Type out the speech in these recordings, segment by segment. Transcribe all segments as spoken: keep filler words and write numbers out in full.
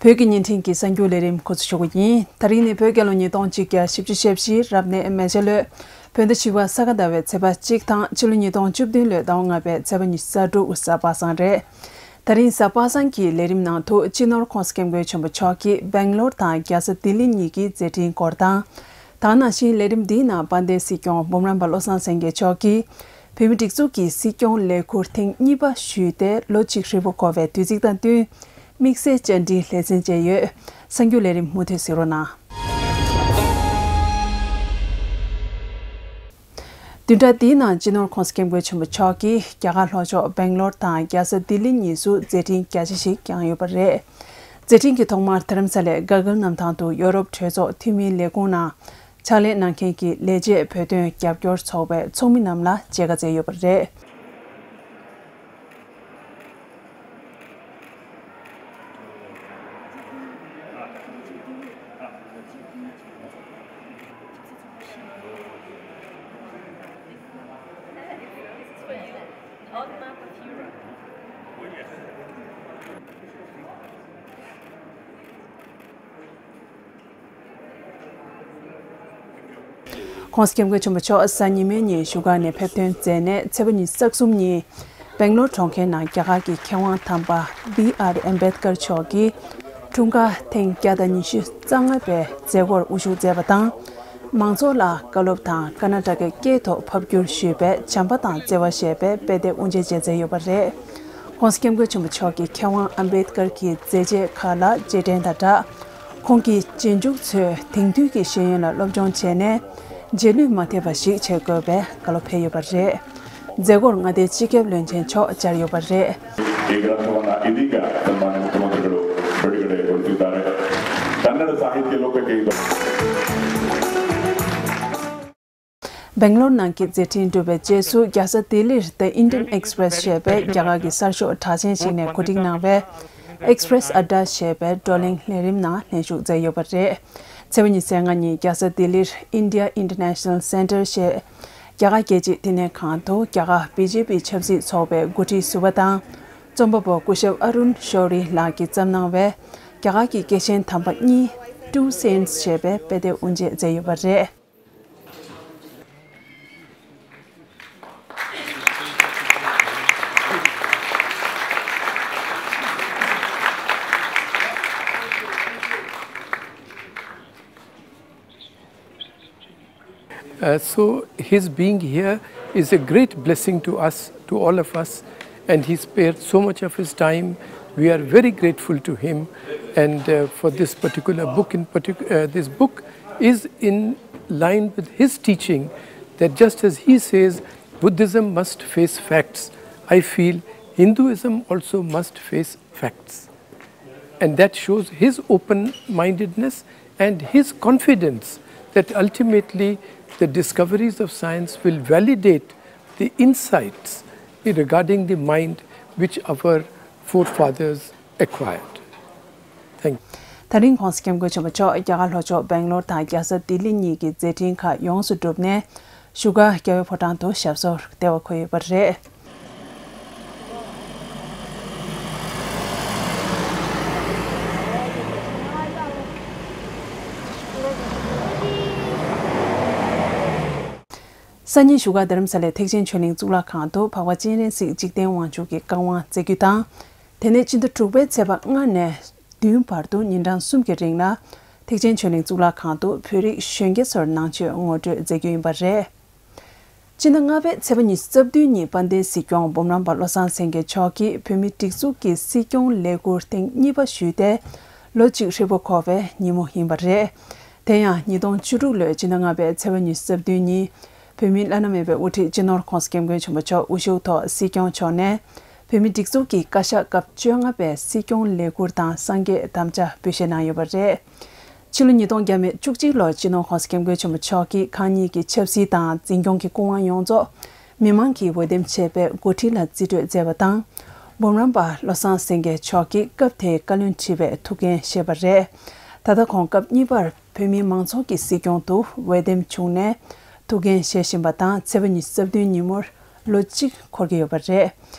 བོད་ཀྱི་བརྙན་འཕྲིན་གྱི་གསར་འགྱུར་ལས་རིམ་འགོ་འཛུགས་ཞུ་གི་ཡིན། ད་རིང་ནི་བོད་རྒྱལ་ལོ་ཉིས་སྟོང་གཅིག་བརྒྱ་བཞི་བཅུ་ཞེ་བཞི་རབ་གནས་མེ་བྱ་ལོའི་བོད་ཟླ་བཞི་པ་ས་ག་ཟླ་བའི་ཚེས་པ་གཅིག་དང་ཕྱི་ལོ་ཉིས་སྟོང་བཅུ་བདུན་ལོའི་ཟླ་བ་ལྔ་པའི་ཚེས་པ་ཉི་ཤུ་རྩ་དྲུག་གཟའ་པ་སངས་རེད། ད་རིང་གཟའ་པ་སངས་ཀྱི་ལས་རིམ་ནང་དུ་སྤྱི་ནོར་༸གོང་ས་༸སྐྱབས་མགོན་ཆེན་པོ་མཆོག་གིས་སྦེང་ལོར་དང་རྒྱལ་ས་ལྡི་ལི་གཉིས་ཀྱི་མཛད་འཕྲིན་སྐོར་དང་། དེ་ནང་བཞིན་ལས་རིམ་འདིའི་ནང་དཔལ་ལྡན་སྲིད་སྐྱོང་འབུམ་རམས་པ་བློ་བཟང་སེང་གེ་མཆོག་གིས་བོད་མིའི་སྒྲིག་འཛུགས་ཀྱི་སྲིད་སྐྱོང་ལས་ཁུར་ཐེངས་གཉིས་པ་ཞུས་ཏེ་ལོ་གཅིག་ཧྲིལ་པོ་འཁོར་བའི་དུས་ཚིགས་དང་བསྟུན། དམིགས་བསལ་བཅར་འཕྲིན་ལེ་ཚན་བཅས་ཡོད། གསར་འགྱུར་ལས་རིམ་མུ་མཐུད་གཟིགས་རོགས་གནང་། བདུན་ཕྲག་འདིའི་ནང་སྤྱི་ནོར་༸གོང་ས་༸སྐྱབས་མགོན་ཆེན་པོ་མཆོག་གིས་རྒྱ་གར་ལྷོ་ཕྱོགས་སྦེང་ལོར་དང་རྒྱལ་ས་ལྡི་ལི་གཉིས་སུ་མཛད་འཕྲིན་རྒྱ་ཆེ་ཞིག་བསྐྱངས་ཡོད་པ་རེད། མཛད་འཕྲིན་གྱི་ཐོག་མར་དྷ་རམ་ས་ལའི་གྷ་གྷལ་གནམ་ཐང་དུ་ཡོ་རོབ་གྲོས་ཚོགས་འཐུས་མིའི་ལས་ཁུངས་ནང་ཕྱག་ལས་གནང་མཁན་གྱི་ལས་བྱེད་བོད་དོན་རྒྱབ་སྐྱོར་ཚོགས་པའི་ཚོགས་མི་རྣམས་ལ་མཇལ་ཁ་མཛད་ཡོད་པ་རེད། ༸གོང་ས་༸སྐྱབས་མགོན་ཆེན་པོ་མཆོག་གཟའ་ཉི་མའི་ཉིན་བཞུགས་སྒར་ནས་ཕེབས་ཐོན་མཛད་ནས་ཚེས་པ་ཉི་ཤུ་རྩ་གསུམ་ཉིན་སྦེང་ལོར་གྲོང་ཁྱེར་ནང་རྒྱ་གར་གྱི་མཁས་དབང་དམ་པ་བི་ཨར་ཨམ་བེད་ཀར་མཆོག་གི་འཁྲུངས་སྐར་ཐེངས་བརྒྱ་དང་ཉི་ཤུ་རྩ་ལྔ་པའི་མཛད་སྒོར་དབུ་བཞུགས་མཛད་པ་དང་། མང་ཚོགས་ལ་བཀའ་སློབ་དང་ཀར་ན་ཊ་ཀའི་སྐད་ཐོག་ཕབ་བསྒྱུར་ཞུས་པའི་བྱམས་པ་དང་བརྩེ་བ་ཞེས་པའི་དཔེ་དེབ་དབུ་འབྱེད་བྱས་མཛད་ཡོད་པ་རེད། ༸གོང་ས་༸སྐྱབས་མགོན་ཆེན་པོ་མཆོག་གིས་མཁས་དབང་ཨམ་བེད་ཀར་གྱི་མཛད་རྗེས་ཁག་ལ་རྗེས་དྲན་དང་སྦྲགས། ཁོང་གི་རྗེས་འཇུག་ཚོས་དེང་དུས་ཀྱི་ཤེས་ཡོན་ལ་སློབ་སྦྱོང་བྱས་ནས་རྗེས་ལུས་མ་ཐེབས་པ་ཞིག་བྱེད་དགོས་པའི་བཀའ་སློབ་ཕེབས་ཡོད་པ་རེད། མཛད་སྒོར་མངའ་སྡེའི་སྤྱི་ཁྱབ་བློན་ཆེན་མཆོག་བཅར་ཡོད་པ་རེད། ఈ గ్రంథమన్న ఇదిగా సన్మాన్య ముఖ్యమంత్రులు ಬಿಡುಗಡೆಗೊಳಿಸಿದ್ದಾರೆ. ಕನ್ನಡ ಸಾಹಿತ್ಯ ಲೋಕಕ್ಕೆ ಇದು. སྦེང་ལོར་ནང་གི་མཛད་འཕྲིན་གྲུབ་པའི་རྗེས་སུ་རྒྱལ་ས་ལྡི་ལིར་The Indian Express ཞེས་པའི་རྒྱ་གར་གྱི་གསར་ཤོག་གྲགས་ཅན་ཞིག་ནས་གོ་སྒྲིག་གནང་བའི་Express Adda ཞེས་པའི་བགྲོ་གླེང་ལས་རིམ་ནང་ལྷན་ཞུགས་མཛད་ཡོད་པ་རེད། ཚེས་པ་ཉི་ཤུ་རྩ་ལྔ་ཉིན་རྒྱལ་ས་ལྡི་ལིར་India International Center ཞེས་རྒྱ་གར་རྒྱལ་སྤྱིའི་བསྟི་གནས་ཁང་དུ་རྒྱ་གར་བི་ཇེ་པི་ཆབ་སྲིད་ཚོགས་པའི་འགོ་ཁྲིད་ཟུར་པ་དང་རྩོམ་པ་པོ་སྐུ་ཞབས་ཨ་རུན་ཤོ་རི་ལགས་ཀྱིས་བརྩམས་གནང་བའི་རྒྱ་གར་གྱི་སྐྱེས་ཆེན་དམ་པ་གཉིས་Two Saints ཞེས་པའི་དཔེ་དེབ་དབུ་འབྱེད་མཛད་ཡོད་པ་རེད། Uh, so his being here is a great blessing to us, to all of us, and he spared so much of his time. We are very grateful to him, and uh, for this particular book in particular, uh, this book is in line with his teaching that just as he says Buddhism must face facts, I feel Hinduism also must face facts. And that shows his open mindedness and his confidence that ultimately the discoveries of science will validate the insights regarding the mind which our forefathers acquired. Thank you. ད་རིང་༸གོང་ས་༸སྐྱབས་མགོན་ཆེན་པོ་མཆོག་རྒྱ་གར་ལྷོ་ཕྱོགས་སྦེང་ལོར་དང་རྒྱལ་ས་ལྡི་ལི་གཉིས་ཀྱི་མཛད་འཕྲིན་ཁག་ཡོངས་སུ་གྲུབ་ནས། བཞུགས་སྒར་རྒྱལ་བའི་ཕོ་བྲང་དུ་ཞབས་སོར་བདེ་བར་འཁོད་ཡོད་པ་རེད། སང་ཉིན་བཞུགས་སྒར་རྡ་རམ་ས་ལའི་ཐེག་ཆེན་ཆོས་གླིང་གཙུག་ལག་ཁང་དུ་འཕགས་པ་སྤྱན་རས་གཟིགས་འཇིག་རྟེན་དབང་ཕྱུག་གི་བཀའ་དབང་སྩལ་རྒྱུ་དང་། དེ་ནས་སྤྱི་ཟླ་དྲུག་པའི་ཚེས་པ་ལྔ་ནས་བདུན་བར་དུ་ཉིན་གྲངས་གསུམ་གྱི་རིང་ལ་ཐེག་ཆེན་ཆོས་གླིང་གཙུག་ལག་ཁང་དུ་བོད་རིགས་གཞོན་སྐྱེས་ཚོར་ནང་ཆོས་ངོ་སྤྲོད་མཛད་རྒྱུ་ཡིན་པ་རེད། སྤྱི་ཟླ་ལྔ་པའི་ཚེས་པ་ཉི་ཤུ་རྩ་བདུན་ཉིན་དཔལ་ལྡན་སྲིད་སྐྱོང་འབུམ་རམས་པ་བློ་བཟང་སེང་གེ་མཆོག་གིས་བོད་མིའི་སྒྲིག་འཛུགས་ཀྱི་སྲིད་སྐྱོང་ལས་ཁུར་ཐེངས་གཉིས་པ་ཞུས་ཏེ་ལོ་གཅིག་ཧྲིལ་པོ་འཁོར་བའི་ཉིན་མོ་ཡིན་པ་རེད། དེ་ཡང་ཉིས་སྟོང་བཅུ་དྲུག་ལོའི་སྤྱི་ཟླ་ལྔ་པའི་ཚེས་པ་ཉི་ཤུ་རྩ་བདུན་ཉིན་བོད་མིའི་བླ་ན་མེད་པའི་དབུ་ཁྲིད་སྤྱི་ནོར་༸གོང་ས་༸སྐྱབས་མགོན་ཆེན་པོ་མཆོག་དབུ་བཞུགས་ཐོག་སྲིད་སྐྱོང་མཆོག་ནས་བོད་མིའི་སྒྲིག་འཛུགས་ཀྱི་བཀའ་ཤག་སྐབས་བཅོ་ལྔ་པའི་སྲིད་སྐྱོང་ལས་ཁུར་དང་སངས་རྒྱས་དམ་བཅའ་འབུལ་བཞེས་གནང་ཡོད་པ་རེད། ཕྱི་ལོ་ཉིས་སྟོང་བརྒྱ་མེད་བཅུ་གཅིག་ལོར་སྤྱི་ནོར་༸གོང་ས་༸སྐྱབས་མགོན་ཆེན་པོ་མཆོག་གིས་ཁག་གཉིས་ཀྱི་ཆབ་སྲིད་དང་འཛིན་སྐྱོང་གི་སྐུ་དབང་ཡོངས་རྫོགས་མི་མང་གིས་འོས་འདེམས་བྱས་པའི་འགོ་ཁྲིད་ལ་རྩིས་སྤྲོད་མཛད་པ་དང་། འབུམ་རམས་པ་བློ་བཟང་སེང་གེ་མཆོག་གིས་སྐབས་དེའི་བཀའ་བློན་ཁྲི་པའི་ཐུགས་འགན་བཞེས་པ་རེད། ད་ལྟ་ཁོང་སྐབས་གཉིས་པར་བོད་མིའི་མང་ཚོགས་ཀྱི་སྲིད་སྐྱོང་དུ་འོས་འདེམས་བྱུང་ནས་ཐུགས་འགན་བཞེས་བཞིན་པ་དང་། ཚེས་པ་ཉི་ཤུ་རྩ་བདུན་ཉིན་མོར་ལོ་གཅིག་འཁོར་གྱི་ཡོད་པ་རེད།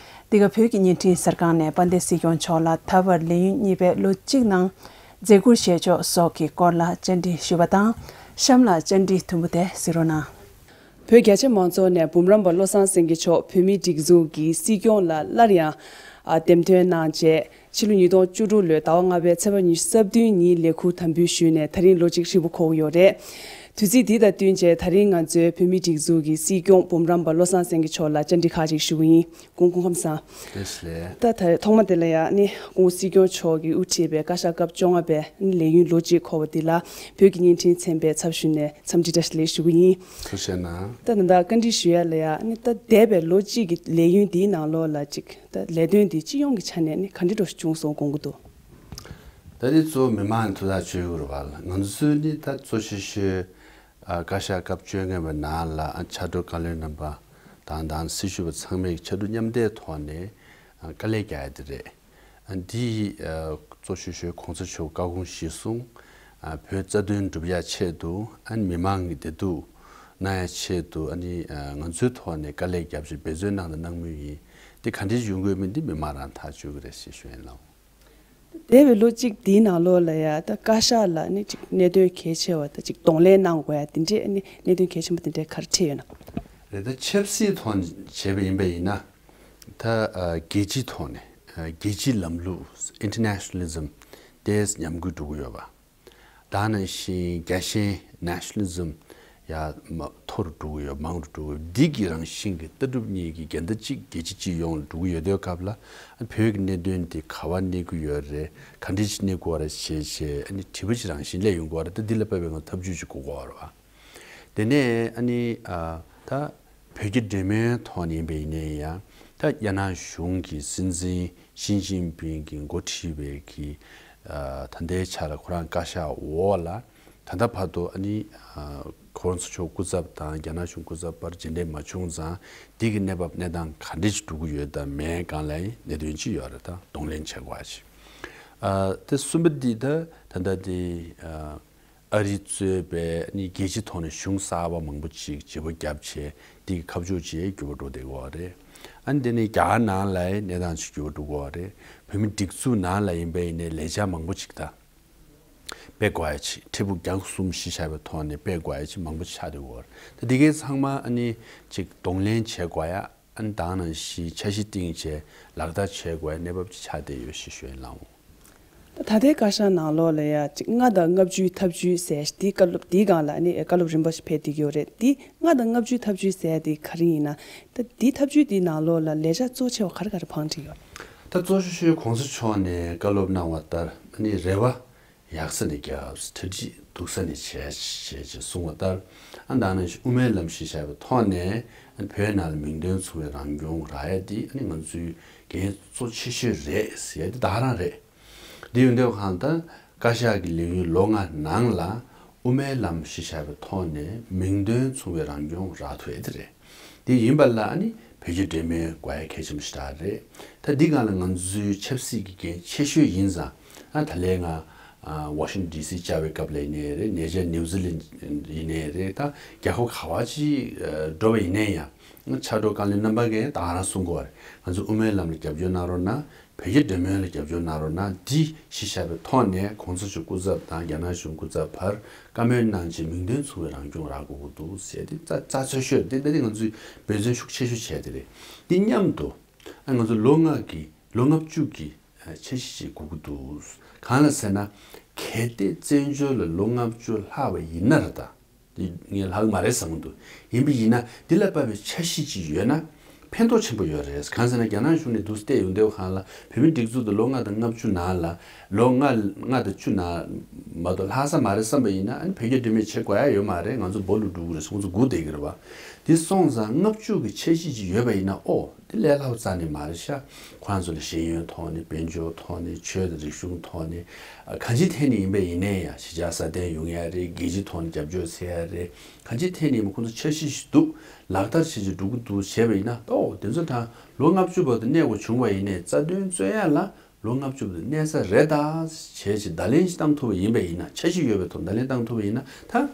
འདི་ག་བོད་ཀྱི་བརྙན་འཕྲིན་གསར་ཁང་ནས་དཔལ་ལྡན་སྲིད་སྐྱོང་མཆོག་ལ་ད་བར་ལས་ཡུན་གཉིས་པའི་ལོ་གཅིག་ནང་ མཛད་ཁུར་བཞེས་ཕྱོགས་སོགས་ཀྱི་སྐོར་ལ་བཅར་འདྲི་ཞུས་པ་དང་། གཤམ་ལ་བཅར་འདྲི་དུམ་བུ་དེ་གཟིགས་རོགས་གནང་། བོད་རྒྱ་ཆེ་མང་ཚོགས་ནས་འབུམ་རམས་པ་བློ་བཟང་སེང་གེ་མཆོག་བོད་མིའི་སྒྲིག་འཛུགས་ཀྱི་སྲིད་སྐྱོང་ལ་སླར་ཡང་འདེམས་ཐོན་གནང་རྗེས། ཕྱི་ལོ་ཉིས་སྟོང་བཅུ་དྲུག་ལོའི་ཟླ་བ་ལྔ་པའི་ཚེས་པ་ཉི་ཤུ་རྩ་བདུན་ཉིན་ལས་ཁུར་དམ་འབུལ་ཞུས་ནས་ད་རིང་ལོ་གཅིག་ཧྲིལ་པོ་འཁོར་གྱི་ཡོད་རེད། དུས་ཚིགས་འདི་དང་བསྟུན་བྱས་ད་རིང་ང་ཚོའི་བོད་མིའི་སྒྲིག་འཛུགས་ཀྱི་སྲིད་སྐྱོང་འབུམ་རམས་པ་བློ་བཟང་སེང་གེ་མཆོག་ལ་བཅར་འདྲི་ཁག་ཅིག་ཞུ་གི་ཡིན། སྐུ་ངོ་སྐུ་ཁམས་བཟང་། བཀྲ་ཤིས་བདེ་ལེགས། ད་ད་ཐོག་མ་དེ་ལ་ཡང་ནི་སྐུ་ངོ་སྲིད་སྐྱོང་མཆོག་གིས་དབུ་ཁྲིད་པའི་བཀའ་ཤག་སྐབས་བཅོ་ལྔ་པའི་ནི་ལས་ཡུན་ལོ་གཅིག་འཁོར་བ་འདི་ལ་བོད་ཀྱི་བརྙན་འཕྲིན་ཚན་པའི་ཚབ་ཞུས་ནས་འཚམས་འདྲི་བཀྲ་ཤིས་བདེ་ལེགས་ཞུ་གི་ཡིན། ཐུགས་རྗེ་གནང་། ད་ད་ལྟ་བཀའ་འདྲི་ཞུ་ཡ་ལ་ཡང་ནི་ད་འདས་པའི་ལོ་གཅིག་གི་ལས་ཡུན་འདིའི་ནང་ལོགས་ལ་ཅིག་ད་ལས་དོན་འདི་སྤྱི་ཡོངས་ཀྱི་ཆ་ནས་ནི་ག་འདྲ་འདྲ་བྱུང་སོང་དགོངས་ཀྱི་འདུག་ད་འདི་གཙོ་བོ་མི་མང་ཐུགས་ཐག་ཆོད་ཡོད་རེད་བ། ང་ཚོས་ནི་ད་གཙོ་ཆེ་ཤོས་ཨ་བཀའ་ཤག་སྐབས་བཅོ་ལྔ་པའི་ནང་ལ་ཨ་ཕྱག་དྲུང་བཀའ་བློན་རྣམ་པ་དང་དང་སྲི་ཞུ་བ་ཚང་མས་ཕྱག་དྲུང་མཉམ་འདེགས་ཐོག་ནས་ཨ་དཀའ་ལས་རྒྱག་ཡ་དེ་རེད། ཨ་འདི་ཨ་གཙོ་ཆེ་ཤོས་གོང་ས་མཆོག་བཀའ་དགོངས་གཞིར་བཟུང་ཨ་བོད་རྩ་དོན་སྒྲུབ་ཡ་ཆེད་དུ་ཨ་མི་མང་གི་བདེ་སྡུག་གནང་ཡ་ཆེད་དུ་ཨ་ནི་ཨ་ང་ཚོའི་ཐོག་ནས་དཀའ་ལས་རྒྱབ་བྱས་འབད་བརྩོན་གནང་དང་གནང་མུས་ཡིན། དེ་ག་འདྲས་ཡོང་དགོས་མིན་འདི་མི་མང་རང་ཐག་གཅོད་ཀྱི་རེད་ཞེས་ཞུ་ཡིན་ལགས། འདས་པའི་ལོ་གཅིག་འདིའི་ནང་ལོགས་ལ་ཡ་ད་བཀའ་ཤག་ལ་ནི་ཅིག་གནད་དོན་གལ་ཆེ་བ་ད་ཅིག་གདོང་ལེན་གནང་དགོས་ཡ་དེ་འདྲས་ནི་གནད་དོན་གལ་ཆེན་པོ་དེ་འདྲས་ག་རེ་འཕྲད་ཡོད་ན། རེད། ད་ཆབ་སྲིད་ཐོག་ནས་བྱས་པ་ཡིན་པ་ཡིན་ན། ད་ཨ་རྒྱལ་སྤྱིའི་ཐོག་ནས་ཨ་རྒྱལ་སྤྱིའི་ལམ་ལུགས་ཨིན་ཊར་ནེ་ཤ་ནལ་ལི་ཛམ་དེ་ཉམས་རྒུད་འགྲོ་གི་ཡོད་པ། ད་ནང་བཞིན་རྒྱལ་ཞེན་ནེ་ཤ་ནལ་ལི་ཛམ་ཡ་མ་མཐོ་རུ་འགྲོ་གི་ཡོད། མང་རུ་འགྲོ་གི་ཡོད། འདི་གི་རང་བཞིན་གྱི་ལྟ་གྲུབ་གཉིས་ཀྱི་འགལ་ཟླ་གཅིག་རྒྱལ་སྤྱི་སྤྱི་ཡོངས་ལ་འགྲོ་གི་ཡོད་དུས་སྐབས་ལ་ཨ་བོད་ཀྱི་གནད་དོན་འདི་ག་པར་གནས་ཀྱི་ཡོད་རེད། ག་འདྲ་ཞིག་གནས་དགོས་རེད་བྱས་བྱས་ཨ་ནི་དྲི་བ་ཞིག་རང་བཞིན་སླེབས་ཡོང་གི་ཡོད་རེད། ད་འདི་ལ་དཔག་པའི་ང་ཐབས་ཇུས་ཅིག་དགོས་ཀྱི་ཡོད་རེད་བ། དེ་ནས་ཨ་ནི་ཨ་ད་བོད་རྒྱ་འབྲེལ་མོལ་ཐོག་ནས་ཡིན་པ་ཡིན་ནའི་ཡང་ད་རྒྱ་ནག་གཞུང་གི་སྲིད་འཛིན་ཞི་ཅིན་ཕིང་གིས་འགོ་ཁྲིད་པའི་གི་ཨ་ད་ལྟའི་ཆ་ལ་ཁོ་རང་བཀའ་ཤག་འོག་ལ་ད་ལྟ་བར་དུ་ཨ་ནི་ཨ་གོང་ས་མཆོག་སྐུ་ཚབ་དང་རྒྱ་ནག་གཞུང་སྐུ་ཚབ་བར་མཇལ་འཕྲད་མ་བྱུང་ཙང་འདི་གི་གནས་བབ་གནས་སྟངས་ག་འདྲ་ཞིག་འགྲོ་གི་ཡོད་དམ་མེད་སྒང་ལ་གནད་དོན་ཅིག་ཡོད་རེད། ད་གདོང་ལེན་བྱེད་དགོས་པ་ཞིག་ཨ་དེ་གསུམ་པ་འདི་ད་ད་ལྟ་དེ་ཨ། ཨ་རི་གཙོས་པའི་ནི་རྒྱལ་སྤྱི་ཐོག་ནས་གཞུང་གསར་པ་མང་པོ་ཅིག་བརྗེ་པོ་བརྒྱབ་བྱས་འདི་གི་ཁ་ཕྱོགས་ཅིག་འགྱུར་བ་འགྲོ་བསྡད་ཀྱི་ཡོད་རེད། ཨ་ནི་དེ་ནས་རྒྱ་གར་ནང་ལ་གནས་སྟངས་ཅིག་འགྱུར་བ་འགྲོ་གི་ཡོད་རེད། བོད་མི་སྒྲིག་འཛུགས་ནང་ལ་ཡིན་པ་ཡིན་ནའི་ལས་འཆར་མང་པོ་ཅིག་ད་སྤེལ་དགོས་ཡ་ཅིག་འཕྲལ་ཕུགས་རྒྱང་གསུམ་གཞི་བཞག་པའི་ཐོག་ནས་སྤེལ་དགོས་ཡ་ཅིག་མང་པོ་ཆགས་བསྡད་ཀྱི་ཡོད་རེད། ད་འདི་གའི་ཚང་མ་ཨ་ནི་ཅིག་གདོང་ལེན་བྱེད་དགོས་ཡ། ཨ་ནི་དེ་ནང་བཞིན་འཆར་གཞི་བཏིང་བྱས་ལག་བསྟར་བྱེད་དགོས་ཡ་གནས་བབ་ཅིག་ཆགས་བསྡད་ཡོད་ཞེས་ཞུ་ཡིན་ལགས། ད་ལྟའི་བཀའ་ཤག་ནང་ལོགས་ལ་ཡ་གཅིག་ལྔ་དང་ལྔ་བཅུའི་ཐབས་ཇུས་ཟེར་འདིའི་བཀའ་སློབ་འདིའི་སྒང་ལ་ནི་བཀའ་སློབ་རིམ་པ་ཞིག་ཕེབས་བསྡད་ཀྱི་ཡོད་རེད། འདི་ལྔ་དང་ལྔ་བཅུའི་ཐབས་ཇུས་ཟེར་འདི་ག་རེ་ཡིན་ན། ད་འདིའི་ཐབས་ཇུས་འདིའི་ནང་ལོགས་ལ་ལས་འཆར་གཙོ་ཆེ་བ་ག་རེ་ག་རེ་བང་བསྒྲིགས་ཡོད། ད་གཙོ་ཤོས་ཤོས་གོང་ས་མཆོག་ནས་བཀའ་སློབ་གནང་བ་ལྟར་ནི་རེ་བ་ཡག་ས་ནས་རྒྱབ། གྲ་སྒྲིག་སྡུག་ས་ནས་བྱས་བྱས་ཅེས་གསུངས་པ་ལྟར། ཨ་ནི་དེ་ནང་བཞིན་དབུ་མའི་ལམ་གཞི་བཞག་པའི་ཐོག་ནས་ཨ་ནི་བོད་ནང་ལ་མིང་དོན་མཚུངས་པའི་རང་སྐྱོང་རག་ཡ་འདི་ཨ་ནི་ང་ཚོའི་འགན་གཙོ་ཆེ་ཤོས་རེད་ཟེར་ཡ་འདི་ད་ག་རང་རེད། འདི་ཡོང་དུས་གང་ལྟར་བཀའ་ཤག་གི་ལས་ཡུན་ལོ་ལྔ་ནང་ལ་དབུ་མའི་ལམ་གཞི་བཞག་པའི་ཐོག་ནས་མིང་དོན་མཚུངས་པའི་རང་སྐྱོང་རག་ཐུབ་ཡ་དེ་རེད། དེ་ཡིན་པ་ལ་ཨ་ནི་བོད་རྒྱ་འབྲེལ་མོལ་དགོས་ཡ་གལ་ཆེན་པོ་ཞེ་དྲག་རེད། ད་འདི་སྒང་ལ་ང་ཚོའི་ཆབ་སྲིད་ཀྱི་འགན་ཆེ་ཤོས་ཡིན་ཙང་ཨ་ད་ལན་ང་ཨ་ཝ་ཤིང་ཊོན་ཌི་སི་བཅར་བའི་སྐབས་ལ་ཡིན་ནའི་རེད། ཉེ་ཆར་ནིའུ་ཛི་ལན་ཡིན་ནའི་རེད། ད་རྒྱལ་ཁབ་ག་བ་ཅིག་ཨ་འགྲོ་བ་ཡིན་ནའི་ཡང་ཕྱག་སྦྲེལ་བཀའ་བློན་རྣམ་པ་གིས་ད་ག་རང་གསུང་གི་ཡོད་རེད། ང་ཚོ་དབུ་མའི་ལམ་ལ་རྒྱབ་སྐྱོར་གནང་རོགས་གནང་། བོད་རྒྱ་འབྲེལ་མོལ་ལ་རྒྱབ་སྐྱོར་གནང་རོགས་གནང་། འདི་གཞི་བཞག་པའི་ཐོག་ནས་གོང་ས་མཆོག་སྐུ་ཚབ་དང་རྒྱ་ནག་གཞུང་སྐུ་ཚབ་བར་བཀའ་མོལ་གནང་རྗེས་མིང་དོན་མཚུངས་པའི་རང་སྐྱོང་རག་དགོས་ཀྱི་འདུག་ཟེར་ཏེ་རྩ་རྩ་ཚོད་ཤོད་དེ་ད་ནི་ང་ཚོས་འབད་བརྩོན་ཤུགས་ཆེ་ཤོས་བྱས་ཏེ་རེད། འདི་མཉམ་དུ་ཨ་ང་ཚོ་ལོ་ལྔ་གི་ལོ་ལྔ་བཅུ་གི་འཆར་གཞི་ཅིག་དགོས་ཀྱི་འདུག་གང་ལ་ཟེར་ན་གལ་ཏེ་བཙན་བྱོལ་ལ་ལོ་ལྔ་བཅུ་ལྷག་པ་ཡིན་ན་རེད་ད། འདི་ངས་ལྷག་མ་རེད་བསམ་གྱི་འདུག་ཡིན་པ་ཡིན་ན་འདི་ལ་དཔག་པའི་འཆར་གཞི་ཅིག་ཡོད་ན་ཕན་ཐོགས་ཆེན་པོ་ཡོད་རེད། གང་ཟེར་ན་རྒྱ་ནག་གཞུང་ནས་འདུག་བལྟས་ཡོང་དུས་གང་ལ་བོད་མིའི་སྒྲིག་འཛུགས་དེ་ལོ་ལྔ་དང་ལྔ་བཅུ་ནང་ལ་ལོ་ལྔ་ལྔ་དང་བཅུ་ནང་མ་གཏོགས་ལྷག་ས་མ་རེད་བསམ་པ་ཡིན་ན་ཨ་ནི་བོད་རྒྱ་འབྲེལ་མོལ་བྱེད་དགོས་ཡ་ཡོད་མ་རེད། ང་ཚོ་སྦོ་ལུག་འགྲོ་གི་རེད་ཟེར་ཁོང་ཚོ་སྒུག་བསྡད་ཀྱི་རེད་བ། དེ་སོང་ཙང་ལྔ་བཅུ་གི་འཆར་གཞི་ཅིག་ཡོད་པ་ཡིན་ན་ཨོ། དེ་ལས་སླ་པོ་རྩ་ནས་མ་རེད་ཤག་ཁོ་རང་ཚོ་ལ་ཤེས་ཡོན་ཐོག་ནས་དཔལ་འབྱོར་ཐོག་ནས་ཆོས་དང་རིག་གཞུང་ཐོག་ནས་ཨ་གང་ཅིའི་ཐད་ནས་ཡིན་པ་ཡིན་ནའི་ཡང་གཞིས་ཆགས་སྲ་བརྟན་ཡོང་ཡ་རེད། རྒྱལ་སྤྱིའི་ཐོག་ནས་རྒྱབ་སྐྱོར་བྱེད་ཡ་རེད། གང་ཅིའི་ཐད་ནས་ཡིན་པ་ཁོང་ཚོ་འཆར་གཞི་ཞིག་འདུག་ལག་བསྟར་བྱེད་ཅིག་འགྲོ་གི་འདུག་བྱས་པ་ཡིན་ན་ཨོ་དེ་ཚོ་དང་ལོ་ལྔ་བཅུ་བར་དུ་གནས་དགོས་བྱུང་བ་ཡིན་ནའི་རྩ་དོན་རྩོད་ཡ་ལ་ལོ་ལྔ་བཅུ་བར་དུ་གནས་ས་རེད་ད་བྱས་ཅིག་བརྡ་ལན་ཞིག་བཏང་ཐུབ་པ་ཡིན་པ་ཡིན་ན། འཆར་གཞི་ཡོད་པའི་ཐོག་བརྡ་ལན་བཏང་ཐུབ་པ་ཡིན་ན་ད།